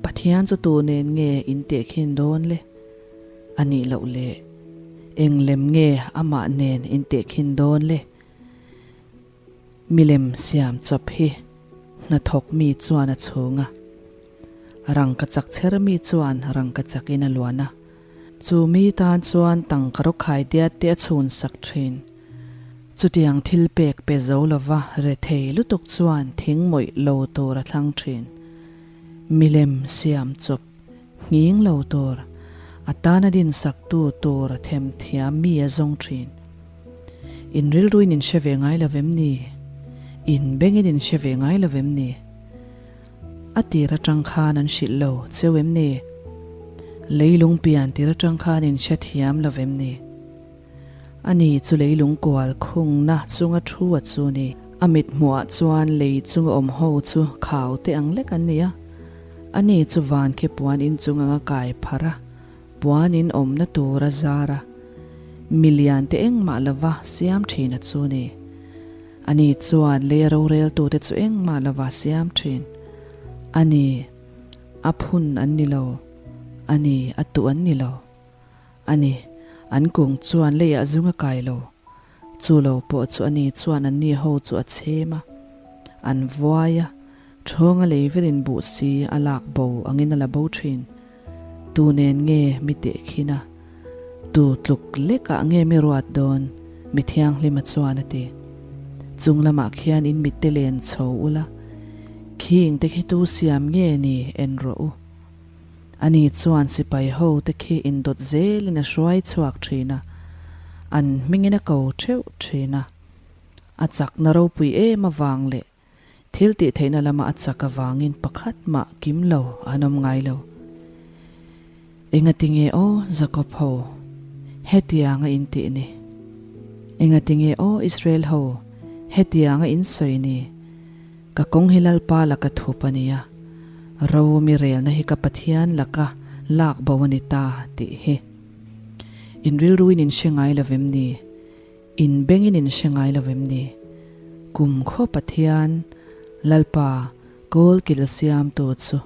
Pathian chu tu nen nge in tehkhin dawn le? A nih loh le, eng lem nge amah nen in tehkhin dawn le? Milem siam chawp hi hnathawk mi chuan a chhung a, rangkachak chher mi chuan rangkachak in a luan a, chu mi tan chuan tangka rawkhai diat te a chhun sak thin. Chutiang thil pek pe zo lova rethei lutuk chuan thing mawih lo tur a thlang thin. Milem siam chawp nghing lo tur, a tana dinsaktu tur themthiam mi a zawng thin. In rilruin in hre ve ngai lo vem ni? In bengin in hre ve ngai lo vem ni? A tir atang khan an hrilh lo cheu em ni? Leilung pian tir atang khan in hrethiam lo vem ni? Ani chu leilung kual khungna chunga thu a chu ni. A mit hmuhah chuan lei chunga awm ho chu khau te ang lek an ni a. Ani chu van khi puan in chung anga kai pharh a, puan in awmna tur a zar a. Milian te engmah lova siam thin a chu ni. Ani chuan lei a roreltute chu engmah lova siam thin. Ani, a phun an ni lo. Ani, a tuh an ni lo. A ni, an kung chuan leiah zung a kai lo. Chu lo pawh chu ani chuan anni ho chu a chhem a, an vuai a, ṭhawnga lei verin buh si a lak bo angin a la bo ṭhin. Tu nen nge mi tehkhin a? Tu tluk lekah nge mi ruat dawn? Mi thianghlima chuan a ti. Chung lamah khian in mitte len chho ula, khing te khi tu siam nge ni en rawh u. Ani chuan sipai ho te khi indawt zelin a hruai chhuak thin a, an hmingin a ko theuh thin a. A chakna ropui em avang leh thil tih theihna lama a chak avangin pakhat mah kim lo an awm ngai lo. Engatinge aw Jakob ho, hetianga in tih ni? Engatinge aw Israel ho, hetianga in sawi ni? Ka kawng hi Lalpa laka thup a nia, ro mi relna hi ka Pathian laka lak bo a ni ta tih hi. In rilruin in hre ngai lo vem ni? In bengin in hre ngai lo vem ni? Kum khaw Pathian, Lalpa, kawl kil siamtu chu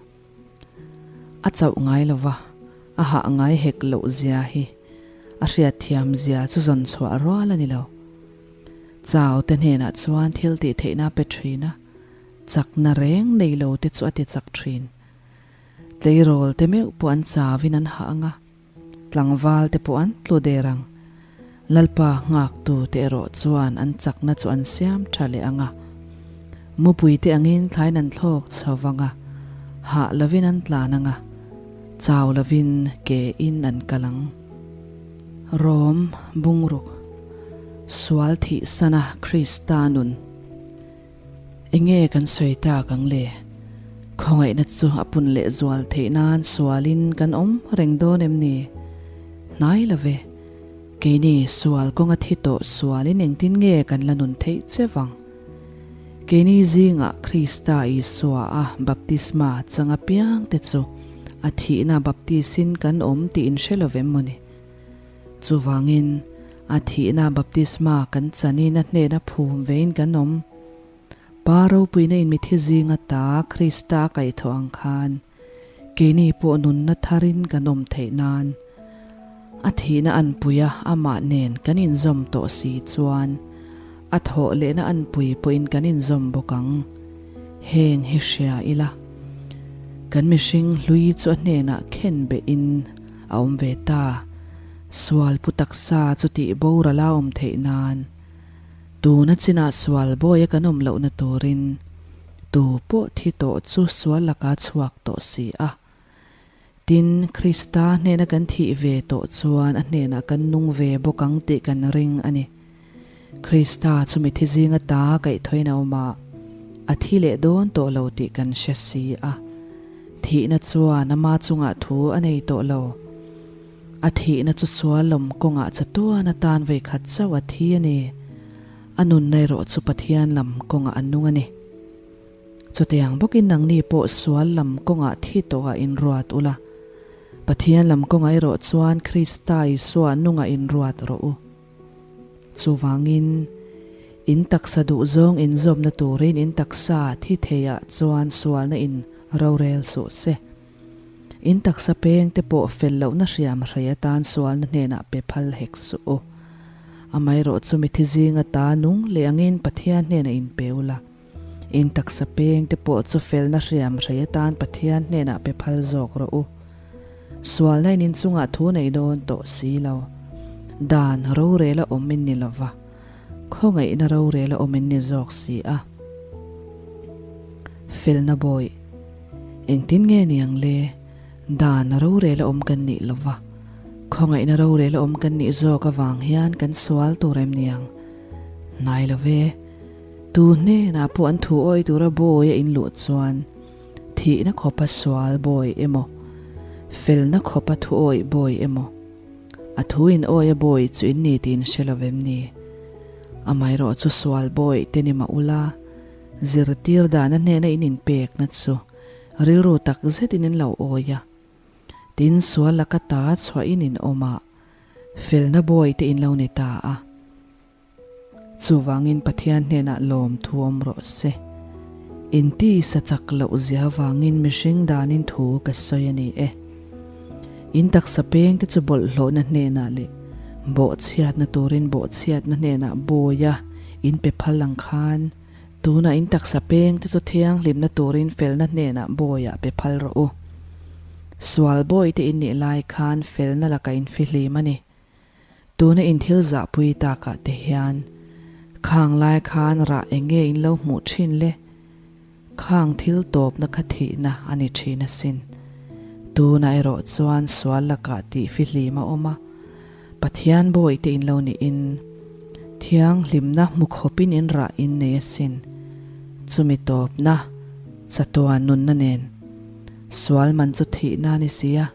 a chauh ngai lo va, a hah ngai hek loh zia hi a hriatthiam zia chu zawn chhuah rual a ni lo. Chau te hnenah chuan thil tih theihna a pe thin a, chakna reng nei lo te chu a ti chak thin. Tleirawl te meuh pawh an chauin an hah ang a, tlangval te pawh an tlu der ang. Lalpa nghaktu te erawh chuan an chakna chu an siam tha leh ang a, mupui te angin thlain an thlawk chho vang a, hah lovin an tlan ang a, chau lovin ke in an kal ang. Rom bungruk sual thih sana Krista nun. Enge kan sawi tak ang le? Khawngaihna chu a pun leh zual theih nan sualin kan awm reng dawn em ni? Hnai lo ve. Keini sual kawnga thi tawh sualin engtin nge kan la nun theih che vang? Keini zingah Krista Isua a baptisma chang apiang te chu a thihna baptisin kan awm tih in hre lo vem maw ni? Chuvangin, a thihna baptisma kan chanin a hnena phum vein kan awm. Pa ropuina in mithi zinga ta Krista a kaihthawh ang khan, keini pawh nunna tharin kan awm theih nan, a thihna anpuia amah nen kan inzawm tawh si chuan, A thawh lehna anpui pawhin kan inzawm bawk ang. Heng hi hria ila, kan mihring hlui chu a hnenah khen behin a awm ve ta. Sual pu taksa chu tih boral a awm theih nan, tuna chinah sual bawia kan awm lohna turin tu pawh thi tawh chu sual laka chhuak tawh si a. Tin, Krista hnena kan thih ve tawh chuan a hnenah kan nung ve bawk ang tih kan ring a ni. Krista chu mithi zinga ta kaihthawin a awm a, a thi leh dawn tawh lo tih kan hre si a. Thihna chuan ama chungah thu a nei tawh lo. A thihna chu sualawm kawngah chatuan atan vawikhat chauh a thi a ni. A nunna erawh chu Pathian lam kawngah a nung a ni. Chutiang bawkin nangni pawh sual lam kawngah thi tawhah inruat ula, Pathian lam kawngah erawh chuan Krista Isua nungah inruat rawh u. Chuvangin, in taksa duhzawng inzawmna turin in taksa thi theiah chuan sualna in rorel suh se. In taksa peng te pawh fel lohna hriam hrei atan sualna hnenah pe phal hek suh u. Amaherawh chu mithi zinga ta nung leh angin Pathian hnenah in pe ula. In taksa peng te pawh chu felna hriam hrei atan Pathian hnenah pe phal zawk rawh u. Sualna in inchungah thu nei dawn tawh si lo. Dan rorela awm in ni lova, khawngaihna rorela awm in ni zawk si a. Felna bawih, engtin nge ni ang le? Dan rorela awm kan nih lova, khawngaihna rorela awm kan nih zawk avang hian kan sual tur em ni ang? Hnai lo ve. Tu hnenah pawh an thu awi tura bawi a inluh chuan thihna khawpa sual bawi emaw, felna khawpa thu awih bawi emaw, a thu in awi a bawi chu in ni tiin hre lo vem ni? Amaherawh chu sual bawi te ni mah ula, zirtir dana hnena in inpekna chu rilru tak zetin in lo awi a, tin sual laka ta chhuahin in awm a, felna bawi te in lo ni ta a. Chuvangin Pathian hnenah lawm thu awm rawh se. Inti sa chak loh zia vangin mihring danin thu ka sawi a ni e. In taksa peng te chu bawlhhlawhna hnenah leh bawhchhiatna turin bawhchhiatna hnenah bawia in pe phal ang khan tunah in taksa peng te chu thianghlimna turin felna hnenah bawiah pe phal rawh u. Sual bawi te in nih lai khan felna lakah in fihlim a ni. Tuna in thil zahpui takah te hian khang lai khan rah eng nge in lo hmuh thin le? Khang thil tawpna kha thihna a ni thin asin. Tuna erawh chuan sual lakah tih fihlim a awm a, Pathian bawi te in lo niin thianghlimna hmu khawpin in rah in nei asin. Chumi tawpna chatuan nunna nen sual man chu thihna a ni si a.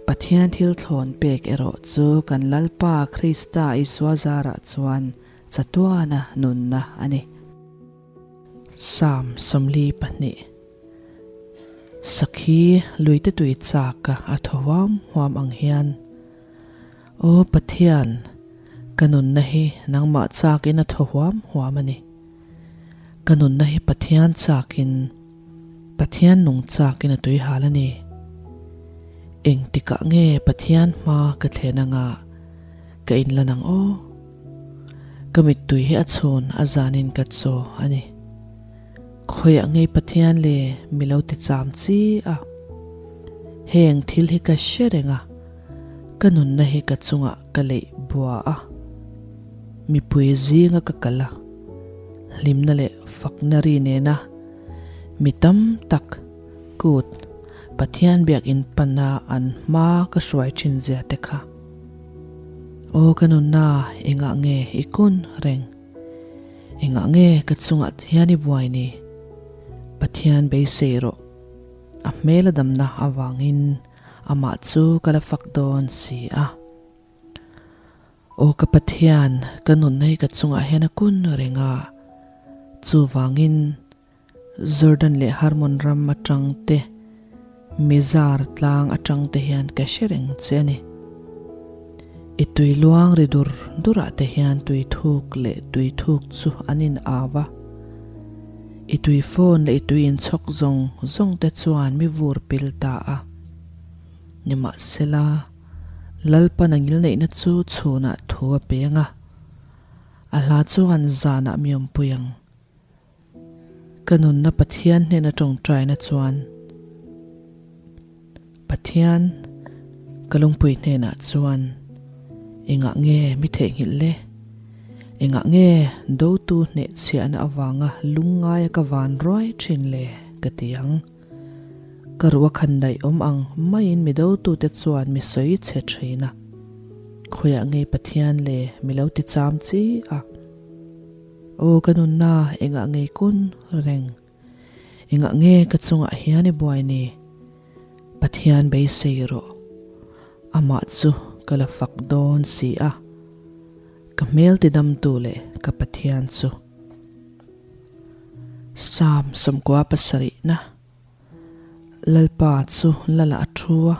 Pathian thil thlawn pek erawh chu kan Lalpa Krista Isua zarah chuan chatuana nunna a ni. Psalm 42 Sakhi luite tui chaka a thaw huam huam ang hian, Aw Pathian, ka nunna hi nangmah chakin a thaw huam huam a ni. Ka nunna hi Pathian chakin, Pathian nung chakin a tui hal a ni. Engtikah nge Pathian hma ka thlen anga ka inlan ang aw? Ka mittui hi a chhun a zanin ka chaw a ni. Khawiah ngei Pathian le mi lo ti cham chi a. Heng thil hi ka hre reng a, ka nunna hi ka chungah ka leih bua a. Mipui zinga ka kal a, hlimna leh fakna ri nena mi tam tak kut Pathian biakinn pana an hma ka hruai thin zia te kha. Aw ka nunna engah nge i kun reng? Engah nge ka chungah hian i buai ni? Pathian beisei rawh. A hmel a damna avangin amah chu ka la fak dawn si a. Aw ka Pathian, ka nunna hi ka chungah hian a kun reng a, chuvangin Jordan leh Hermon ram atang te, Mizar tlang atang te hian ka hre reng che a ni. I tui luang ri dur durah te hian tui thuk leh tui thuk chu an in au a, i tui fawn leh i tui inchhawk zawng zawng te chuan mi vur pil ta a. Nimahsela, Lalpan a ngilneihna chu chhunah thu a peng a. A hla chuan zanah mi awmpui ang. Ka nunna Pathian hnena tawngtaina chuan Pathian ka lungpui hnenah chuan engah nge mi theihnghilh le? Engah nge dotu hnehchhiahna avanga lungngaia ka van ruai thin le? ka ti ang. Ka ruh a khan daih awm ang maiin mi dotute chuan mi sawi chhe thin a. Khawiah nge Pathian le mi lo ti cham chi a? Aw ka nunna engah ngei kun reng? Engah nge ka chungah hian i buai ni? Pathian beisei rawh. Amah chu ka la fak dawn si a. Ka hmel tidamtu leh ka Pathian chu. Psalm 77 Lalpa chu lala a thu a,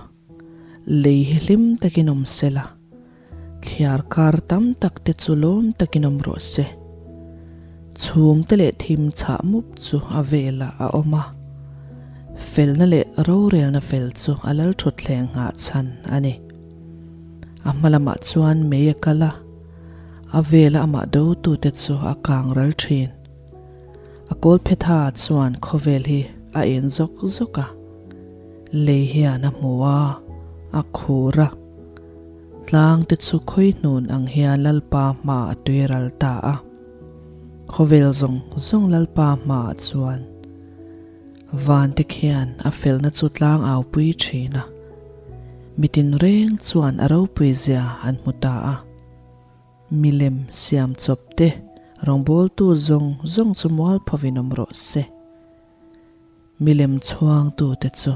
lei hi hlim takin awm se la, thliar kar tam tak te chu lawm takin awm rawh se. Chhum te leh thim chhah mup chu a velah a awm a, felna leh rorelna fel chu a lalthutthleng nghah chhan a ni. A hma lamah chuan mei a kal a, a vela amah dotute chu a kang ral thin. A kawlphetha chuan khawvel hi a en zawk zawk a, lei hian a hmu a, a khur a. Tlang te chu khawi hnun ang hian Lalpa hma a tui ral ta a. Khawvel zawng zawng Lalpa hmaah chuan van te khian a felna chu tlang au pui thin a, mitin reng chuan a ropui zia an hmu ta a. Milem siam chawp te rawngbawltu zawng zawng chu mualphovin awm rawh se. Milem chhuangtu te chu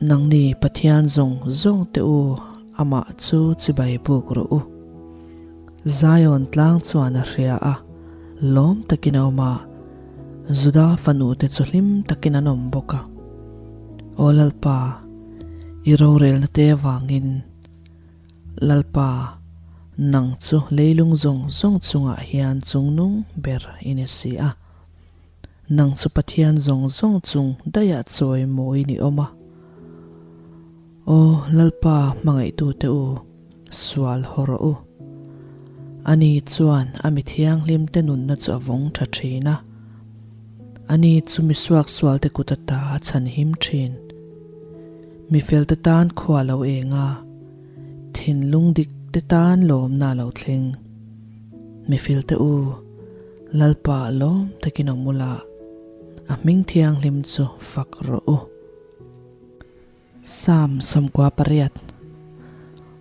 nangni Pathian zawng zawng te u amah chu chibai buk rawh u. Zion tlang chuan a hria a, lawm takin a awm a, Juda fanu te chu hlim takin an awm bawk a. Aw Lalpa, i rorelna te avangin Lalpa, nang chu leilung zawng zawng chungah hian chungnung ber i ni si a. Nang chu Pathian zawng zawng chung daihah chawi mawi ni awm a. Aw Lalpa hmangaihtute u, sual haw rawh u. Ani chuan a mi thianghlimte nunna chu a vawng tha thin a. Ani chu mi suaksualte kut ata a chhanhim thin. Mi felte tan khua lo eng a, thinlung dik te tan lawmna a lo thleng. Mi felte u, Lalpa lawm takin awm ula, a hming thianghlim chu fak rawh u. Psalm 98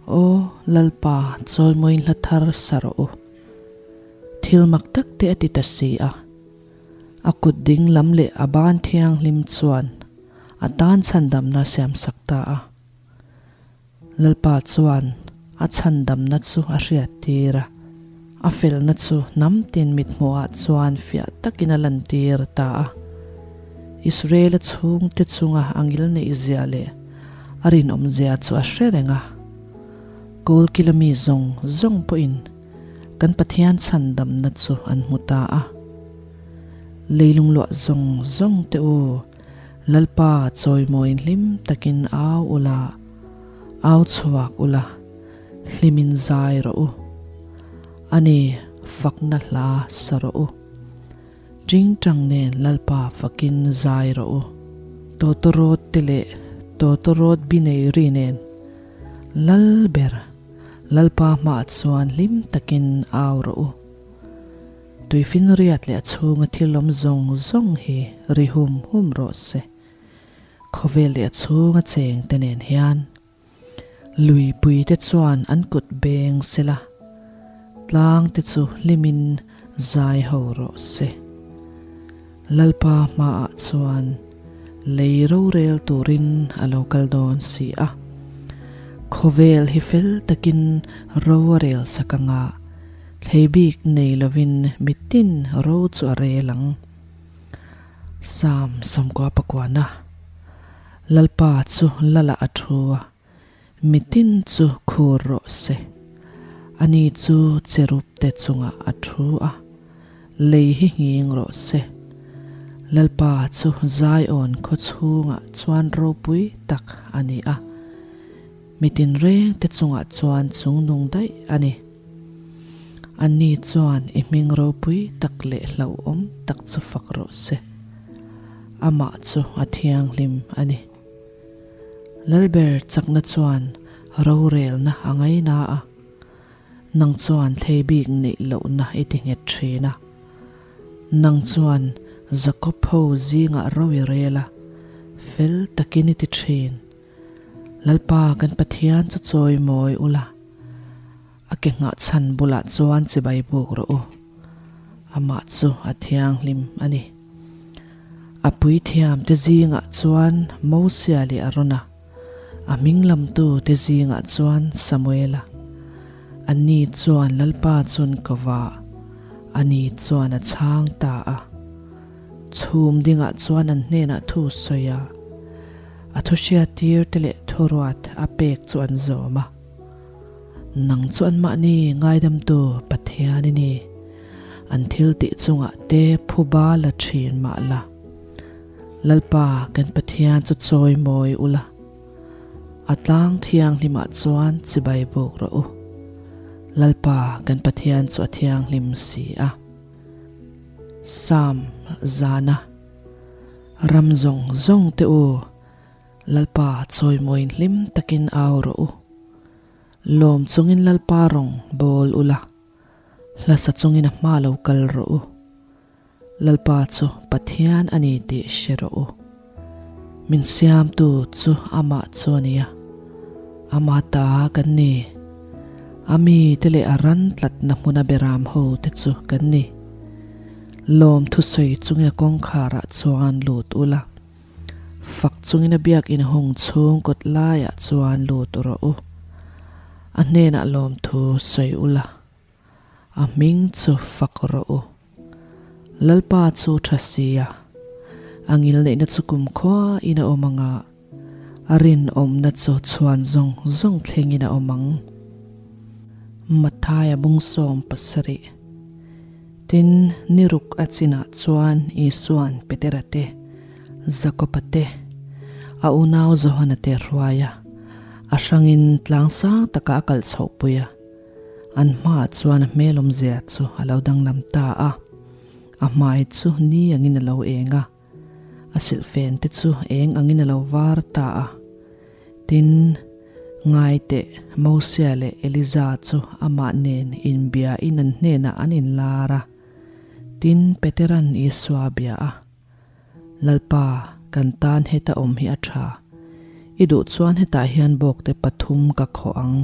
Aw Lalpa, chawimawiin hla thar sa rawh u. Thil mak tak te a ti ta si a. A kut ding lam leh a ban thianghlim chuan a tan chhandamna siamsak ta a. Lalpa chuan a chhandamna chu a hriattir a, a felna chu hnam tin mithmuhah chuan fiah takin a lantir ta a. Israela chhungte chunga a ngilneihzia leh a rinawmzia chu a hre reng a. Kawlkila mi zawng zawng pawhin kan Pathian chhandamna chu an hmu ta a. Leilung luah zawng zawng te u, Lalpa chawimawiin hlim takin au ula, au chhuak ula, hlimin zai rawh u. Ani, fakna hla sa rawh u. Tingtang nen Lalpa fakin zai rawh u. Tawtawrawt te leh tawtawrawt bi nei ri nen Lal ber Lalpa hmaah chuan hlim takin au rawh u. Tuifinriat leh a chhunga thil awm zawng zawng hi ri hum hum rawh se. Khawvel leh a chhunga cheng te nen hian luipui te chuan an kut beng se la, tlang te chu hlimin zai ho rawh se. Lalpa hmaah chuan lei rorel turin a lo kal dawn si a. Khawvel hi fel takin ro a rel sak anga thlei bik nei lovin mitin ro chu a rel ang. Psalm 99 Lalpa chu Lala a thu a, mitin chu khur rawh se. Ani chu cherub te chungah a thu a, lei hi nghing rawh se. Lalpa chu Zion khaw chhungah chuan ropui tak a ni a, mitin reng te chungah chuan chungnung daih a ni. Anni chuan i hming ropui tak leh hlauhawm tak chu fak rawh se. Amah chu a thianghlim a ni. Lalber chakna chuan rorelna a ngaina a, nang chuan thlei bik neih lohna i ti nghet thin a. Nang chuan Jakob ho zingah ro i rel a, fel takin i ti thin. Lalpa kan Pathian chu chawi mawi ula, a ke nghah chhan bulah chuan chibai buk rawh u. Amah chu a thianghlim a ni. A puithiam te zingah chuan Mosia leh Arona, a hming lamtu te zingah chuan Samuela. Anni chuan Lalpa chun ko va, ani chuan a chhang ta a. Chhum dingah chuan an hnenah thu sawi a, a thu hriattir te leh thuruat a pek chu an zawm a. Nang chu anmahni ngaidamtu Pathian i ni. An thil tih chungah te phuba la thin mah la. Lalpa kan Pathian chu chawi mawi ula, a tlang thianghlimah chuan chibai buk rawh u. Lalpa kan Pathian chu a thianghlim si a. Psalm zana ram zawng zawng te u, Lalpa chawimawiin hlim takin au rawh u. Lawm chungin Lalpa rawng bawl ula, hlasa chungin a hma lo kal rawh u. Lalpa chu Pathian a ni tih hre rawh u. Min siamtu chu amah chu a nia, ama ta kan ni. A mite leh a ran tlatna hmuna beram ho te chu kan ni. Lawm thusawi chungin a kawngkharah chuan lut ula. Fak chungin a biakinn hung chhung kawt laiah chuan lut rawh u. A hnenah lawmthu sawi ula, a hming chu fak rawh u. Lalpa chu tha sia, a ngilneihna chu kumkhua in a awm ang a, a rinawmna chu chhuan zawng zawng thlengin a awm ang. Mathaia bung 17. Tin, ni ruk a chinah chuan Isua'n Petera te, Jakoba te, a unau Johana te hruai a, a hrangin tlang sang takah a kal chhohpui a. An hmaah chuan a hmel awmzia chu a lo danglam ta a, a hmai chu ni angin a lo eng a, a silhfen te chu eng angin a lo var ta a. Tin, ngai teh, Mosia leh Eliza chu amah nen inbiain an hnenah an inlar a. Tin, Petera'n Isua a bia a, Lalpa, kan tan heta awm hi a tha. I duh chuan hetah hian bawkte pathum ka khawh ang,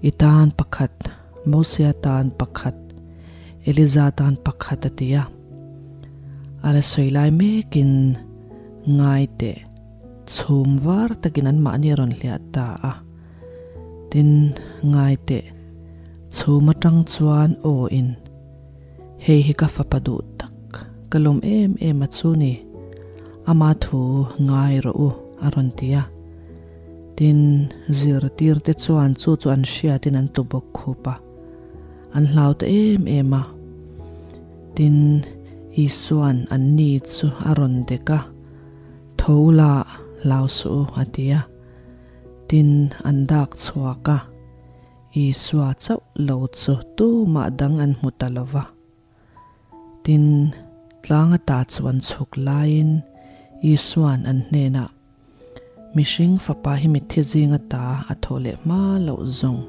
i tan pakhat, Mosia tan pakhat, Eliza tan pakhat a ti a. A la sawi lai mekin, Ngai teh. Chhum var takin anmahni a rawn hliah ta a. Tin, ngai teh, chhum atang chuan aw in, Hei hi ka fapa duh tak, ka lawm em em a chu ni, ama thu ngai rawh u, a rawn ti a. Tin, zirtirte chuan chu chu an hriatin an tu bawk khup a, an hlau ta em em a. Tin, Isua'n anni chu a rawn dek a. Tho la, hlau suh u, a ti a. Tin, an dak chhuak a, Isua chauh lo chu tumah dang an hmu ta lo va. Tin, tlang ata chu an chhuk laiin Isua'n an hnenah, Mihring fapa hi mitthi zing ata a thawh leh hma loh zawng,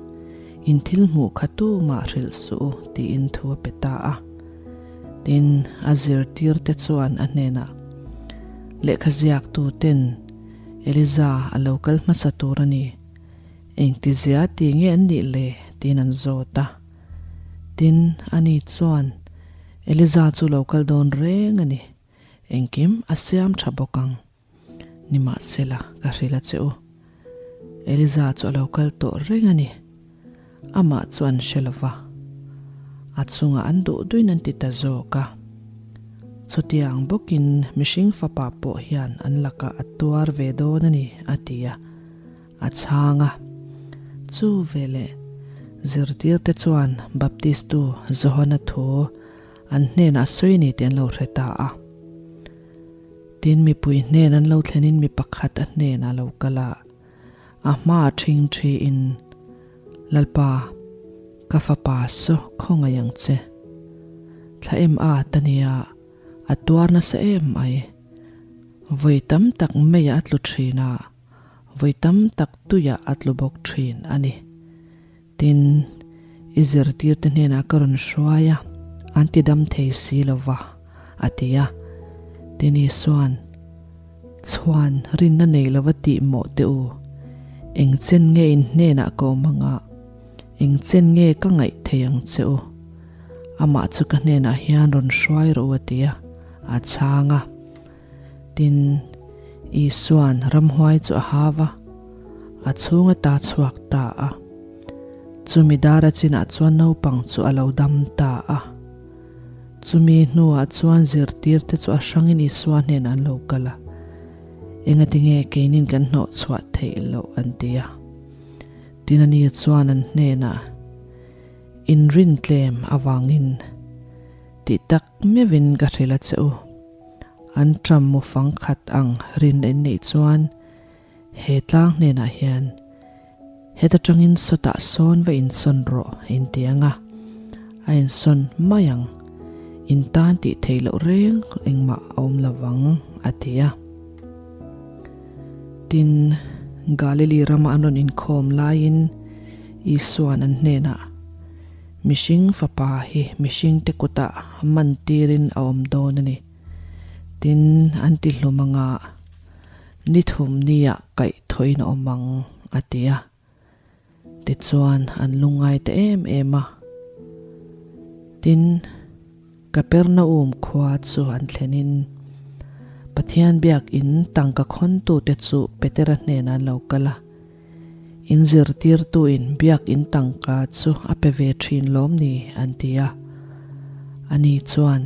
in thil hmuh kha tumah hrilh suh u, tiin thu a pe ta a. Tin, a zirtirte chuan a hnenah, Lehkha ziaktuten Eliza a lo kal hmasa tur a ni, engtizia ti nge an nih le? tiin an zawt a. Tin, ani chuan, Eliza chu lo kal dawn reng a ni, engkim a siam tha bawk ang. Nimahsela, ka hrilh a che u. Eliza chu a lo kal tawh reng a ni. Amah chu an hre lo va, a chungah an duh duin an ti ta zawk a. Chutiang bawkin mihring fapa pawh hian an lakah a tuar ve dawn a ni, a ti a, a chhang a. Chu veleh zirtirte chuan Baptistu Johana thu an hnenah a sawi a ni tih an lo hre ta a. Tin, mipui hnen an lo thlenin mi pakhat a hnenah a lo kal a, a hmaah ṭhing ṭhiin, Lalpa, Ka fapa saw khawngaih ang che. Thla em at a nia, a tuar nasa em mai. Vawi tam tak meiah a tlu thin a, vawi tam tak tuiah a tlu bawk thin a ni. Tin, i zirtirte hnenah ka rawn hruai a, an ti dam thei si lo va, a ti a. Tin, Isua'n, Chhuan rinna nei lova tih mawh teh u, eng chen nge in hnenah ka awm anga, eng chen nge ka ngaih thei ang che u? Amah chu ka hnenah hian rawn hruai rawh u, a ti a, a chhang a. Tin, Isua'n ramhuai chu a hau a, a chhung ata chhuak ta a. Chumi dara chinah chuan naupang chu a lo dam ta a. Chumi hnuah chuan zirtirte chu a hrangin Isua hnenah an lo kal a, Engatinge keinin kan hnawh chhuah theih loh an ti a. Tin ani chuan an hnenah, Inrin tlem avangin tih tak meuhin ka hrilh a che u. An ṭam mu fang khat ang rin in neih chuan he tlang hnenah hian heta ṭangin sawtah sawn va insawn rawh in ti ang a, a insawn mai ang, in tan tih theih loh reng engmah a awm lo vang a ti a. Tin, Galili rama an rawn inkhawm laiin Isua'n an hnenah, Mihring fapa hi mihringte kutah man tirin a awm dawn a ni. Tin, an ti hlum anga ni thum niah kaih thawhin a awm ang, a ti a. Tichuan, an lungngai ta em em a. Tin, Kapernaum khua chu an thlenin Pathian biakin tangka khawntute chu Petera hnenah an lo kal a. In zirtirtuin biakin tangka chu a pe ve thin lawm ni? an ti a. Ani chuan,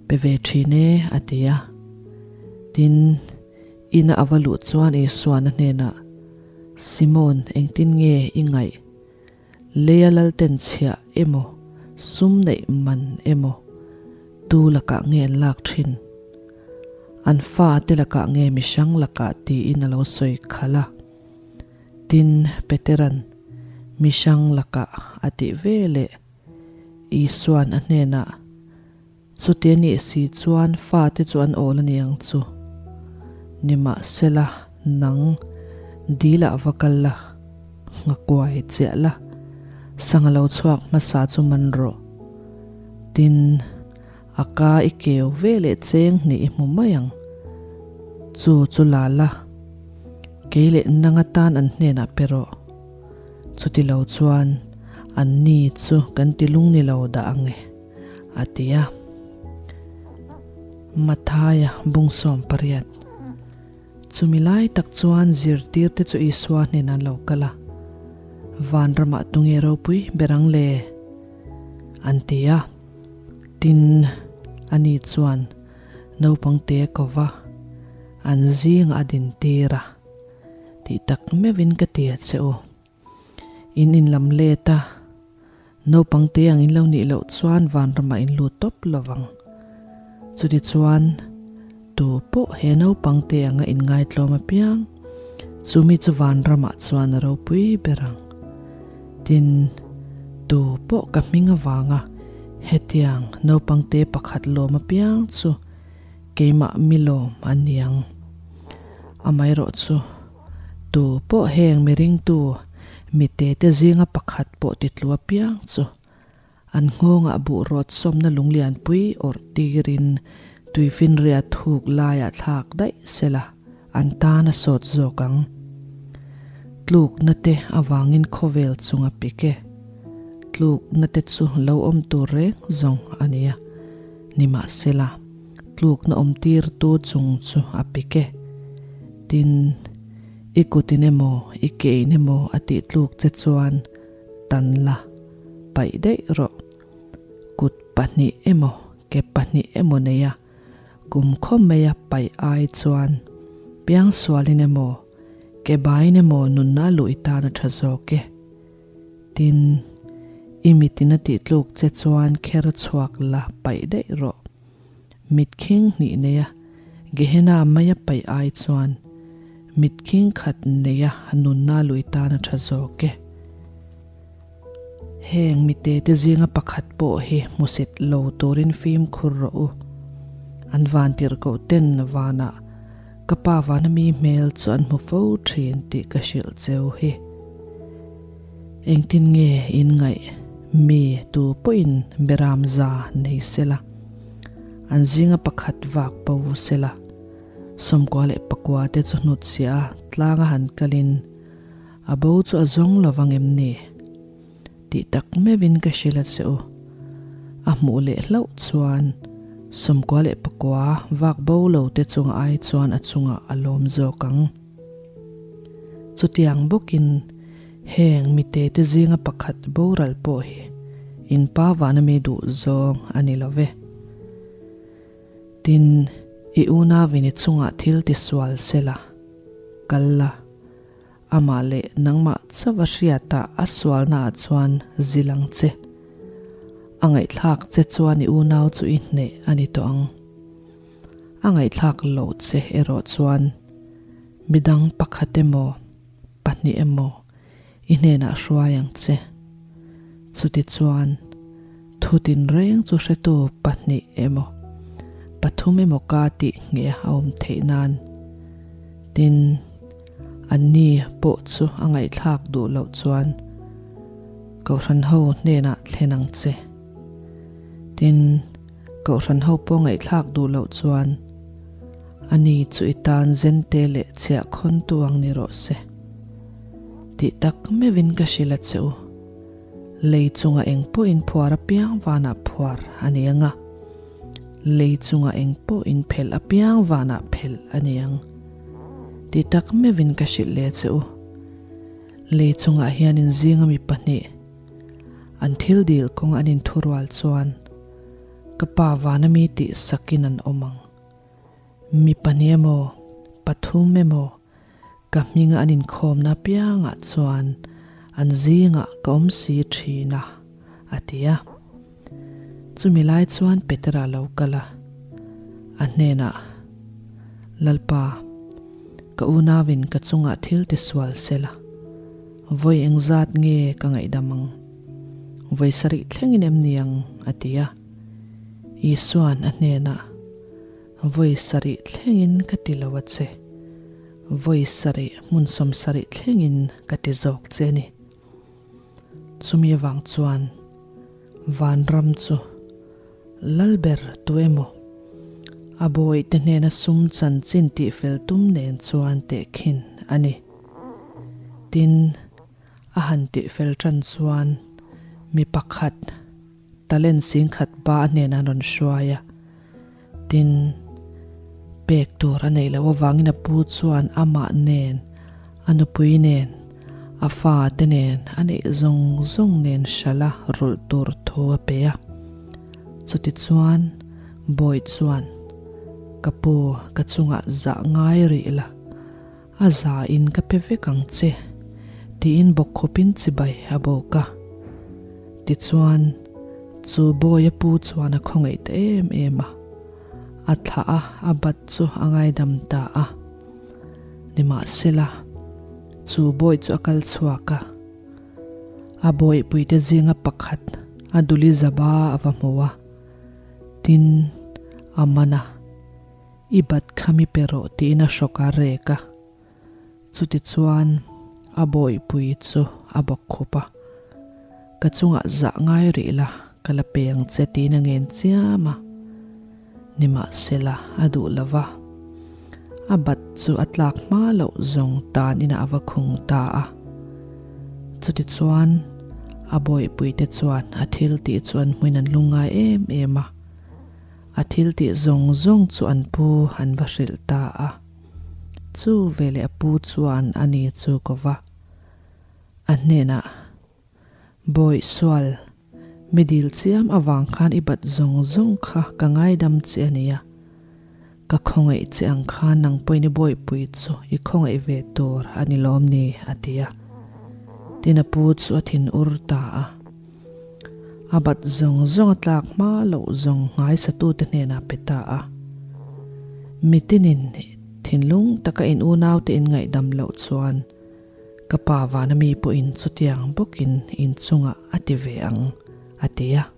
Pe ve thin e, a ti a. Tin, ina a va luh chuan Isuan a hnenah, Simon, engtin nge i ngaih? Leia lalten chhiah emaw, sum neih man emaw, tu lakah nge an lak thin? An fa te lakah nge mihrang lakah tiin a lo sawi khalh a. Tin, Petera'n mihrang lakah a tih ve leh Isua'n a hnenah, Chuti a nih si chuan fate chu an awl a ni ang chu. Nimahsela, nang dilah va kal la, nghakuai chiah la, sangha lo chhuak hmasa chu man rawh. Tin, a ka i keu ve leh cheng hnih i hmu mai ang. Chu chu la la, kei leh nang atan an hnenah pe rawh. Chuti lo chuan an ni chu kan ti lung ni lo dah ang e. A ti a. Mathaia bungsawm pariat. Chumi lai tak chuan zirtirte chu Isua hnenah an lo kal a, Vanramah tunge ropui ber ang le? An ti a. Tin, ani chuan naupangte a ko va, an zingah a dintir a, Tih tak meuhin ka ti a che u. In inlam let a, naupang te ang in lo nih loh chuan vanramah in lut tawp lo vang. Chuti chuan tu pawh he naupang te anga inngaitlawm apiang, chumi chu vanramah chuan a ropui ber ang. Tin, tu pawh ka hming avanga hetiang naupang te pakhat lawm apiang chu keimah mi lawm an ni ang. Amaherawh chu. Tu pawh heng miringtu mite te zinga pakhat pawh titlu apiang chu an nghawngah buh rawt sawmna lunglianpui awrh tirin tuifinriat thuk laiah thlak daih sela an tan a sawt zawk ang. Tlukna te avangin khawvel chunga pik e. Tlukna te chu lo awm tur reng zawng a nia. Nimahsela. Tlukna awmtirtu chung chu a pik e. Tin, i kutin emaw, i kein emaw a tih tluk che chuan tan la, paih daih rawh. Kut pahnih emaw, ke pahnih emaw neia kum khaw maia paih ai chuan piangsualin emaw, ke baiin emaw nunna luh i tan a tha zawk e. Tin, i mitin a tih tluk che chuan kher chhuak la paih daih rawh. Mit khing hnih neia Gehenna maia paih ai chuan mit khing khat neia nunna lui tan a tha zawk e. Heng mite te zinga pakhat pawh hi hmusit lo turin fimkhur rawh u. An vantirhkoh ten vanah ka pa vana mi hmel chu an hmu fo thin tih ka hrilh cheu hi. Engtin nge in ngaih mi tu pawhin beram za nei sela, an zinga pakhat vak bo sela, 99 te chu hnutchhiah a tlanga han kalin a bo chu a zawng lo vang em ni? Tih tak meuhin ka hrilh a che u. A hmuh leh hlauh chuan 99 vak bo lo te chunga ai chuan a chungah a lawm zawk ang. Chutiang bawkin heng mite te zinga pakhat boral pawh hi in pa vana mi duh zawng a ni lo ve. Tin, i unauin i chungah thil tisual sela, kal la. Amah leh nangmah chauh a hriatah a sualnaah chuan zil ang che. A ngaihthlak che chuan i unau chu i hneh a ni tawh ang. A ngaihthlak loh che erawh chuan midang pakhat emaw, pahnih emaw i hnenah hruai ang che. Chutichuan, thu tinreng chu hretu pahnih emaw, pathum emaw ka tih ngheh a awm theih nan. Tin, anni pawh chu a ngaihthlak duh loh chuan Kohhran ho hnenah thlen ang che. Tin, Kohhran ho pawh ngaihthlak duh loh chuan ani chu i tan zente leh chhiah khawntu ang ni rawh se. Tih tak meuhin ka hrilh a che u. Lei chunga eng pawh in phuar apiang vanah phuar a ni ang a, lei chunga eng pawh in phelh apiang vanah phelh a ni ang. Tih tak meuhin ka hrilh leh che u. Lei chungah hian in zinga mi pahnih an thil dil kawng an inthurual chuan ka pa vana mi tih sakin an awm ang. Mi pahnih emaw, pathum emaw ka hminga an inkhawmna apiangah chuan an zingah ka awm si thin a, a ti a. Chumi lai chuan Petera lo kal a, a hnenah, Lalpa, ka unauin ka chungah thil tisual sela, vawi engzat nge ka ngaihdam ang? Vawi sarih thlengin em ni ang? a ti a. Isua'n a hnenah, Vawi sarih thlengin ka ti lo a che. Vawi sarih hmun 70 thlengin ka ti zawk che a ni. Chumi avang chuan vanram chu Lalber tu emaw a bawihte hnena sum chanchin tihfel tum nen chuan tehkhin a ni. Tin, a han tihfel tan chuan mi pakhat Talent singkhat ba a hnenah an rawn hruai a, tin, pek tur a neih loh avangin a pu chuan amah nen, a nupui nen, a fate nen, a neih zawng zawng nen hralh a rulh tur thu a pe a. Chutichuan, Bawi chuan, Ka pu, ka chungah zah ngai rih la, A za in ka pe vek ang che, tiin bawkkhawpin chibai a bawk a. Tichuan, chu bawi a pu chuan a khawngaih ta em em a, a thlah a, a bat chu a ngaidam ta a. Nimahsela, chu bawi chu a kal chhuak a, a bawihpuite zinga pakhat a duli zaba a va hmu a, tin, a man a. I bat kha mi pe rawh tiin a hrawk a rek a, chutichuan a bawihpui chu a bawk khup a, Ka chungah zah ngai rih la, ka la pe ang che tiin a ngen chiam a, nimahsela a duh lo va, a bat chu a tlak hma loh zawng tan inah a va khung ta a, chutichuan a bawihpuite chuan a thil tih chu an hmuin an lungngai em em a. A thil tih zawng zawng chu an pu an va hrilh ta a. Chu veleh a pu chuan a ni chu ko va. A hnenah, Bawih sual, mi dil chiam avang khan i bat zawng zawng kha ka ngaidam che a nia. Ka khawngaih che ang khan nang pawhin i bawihpui chu i khawngaih ve tur a ni lawm ni, a ti a. Tin a pu chu a thin ur ta a. A bat zawng zawng a tlak hma loh zawng nghaisatute hnenah pe ta a. Mitinin thinlung taka in unaute in ngaihdam loh chuan. Ka Pa vana mi pawhin chutiang bawkin in chungah a ti ve ang, a ti a.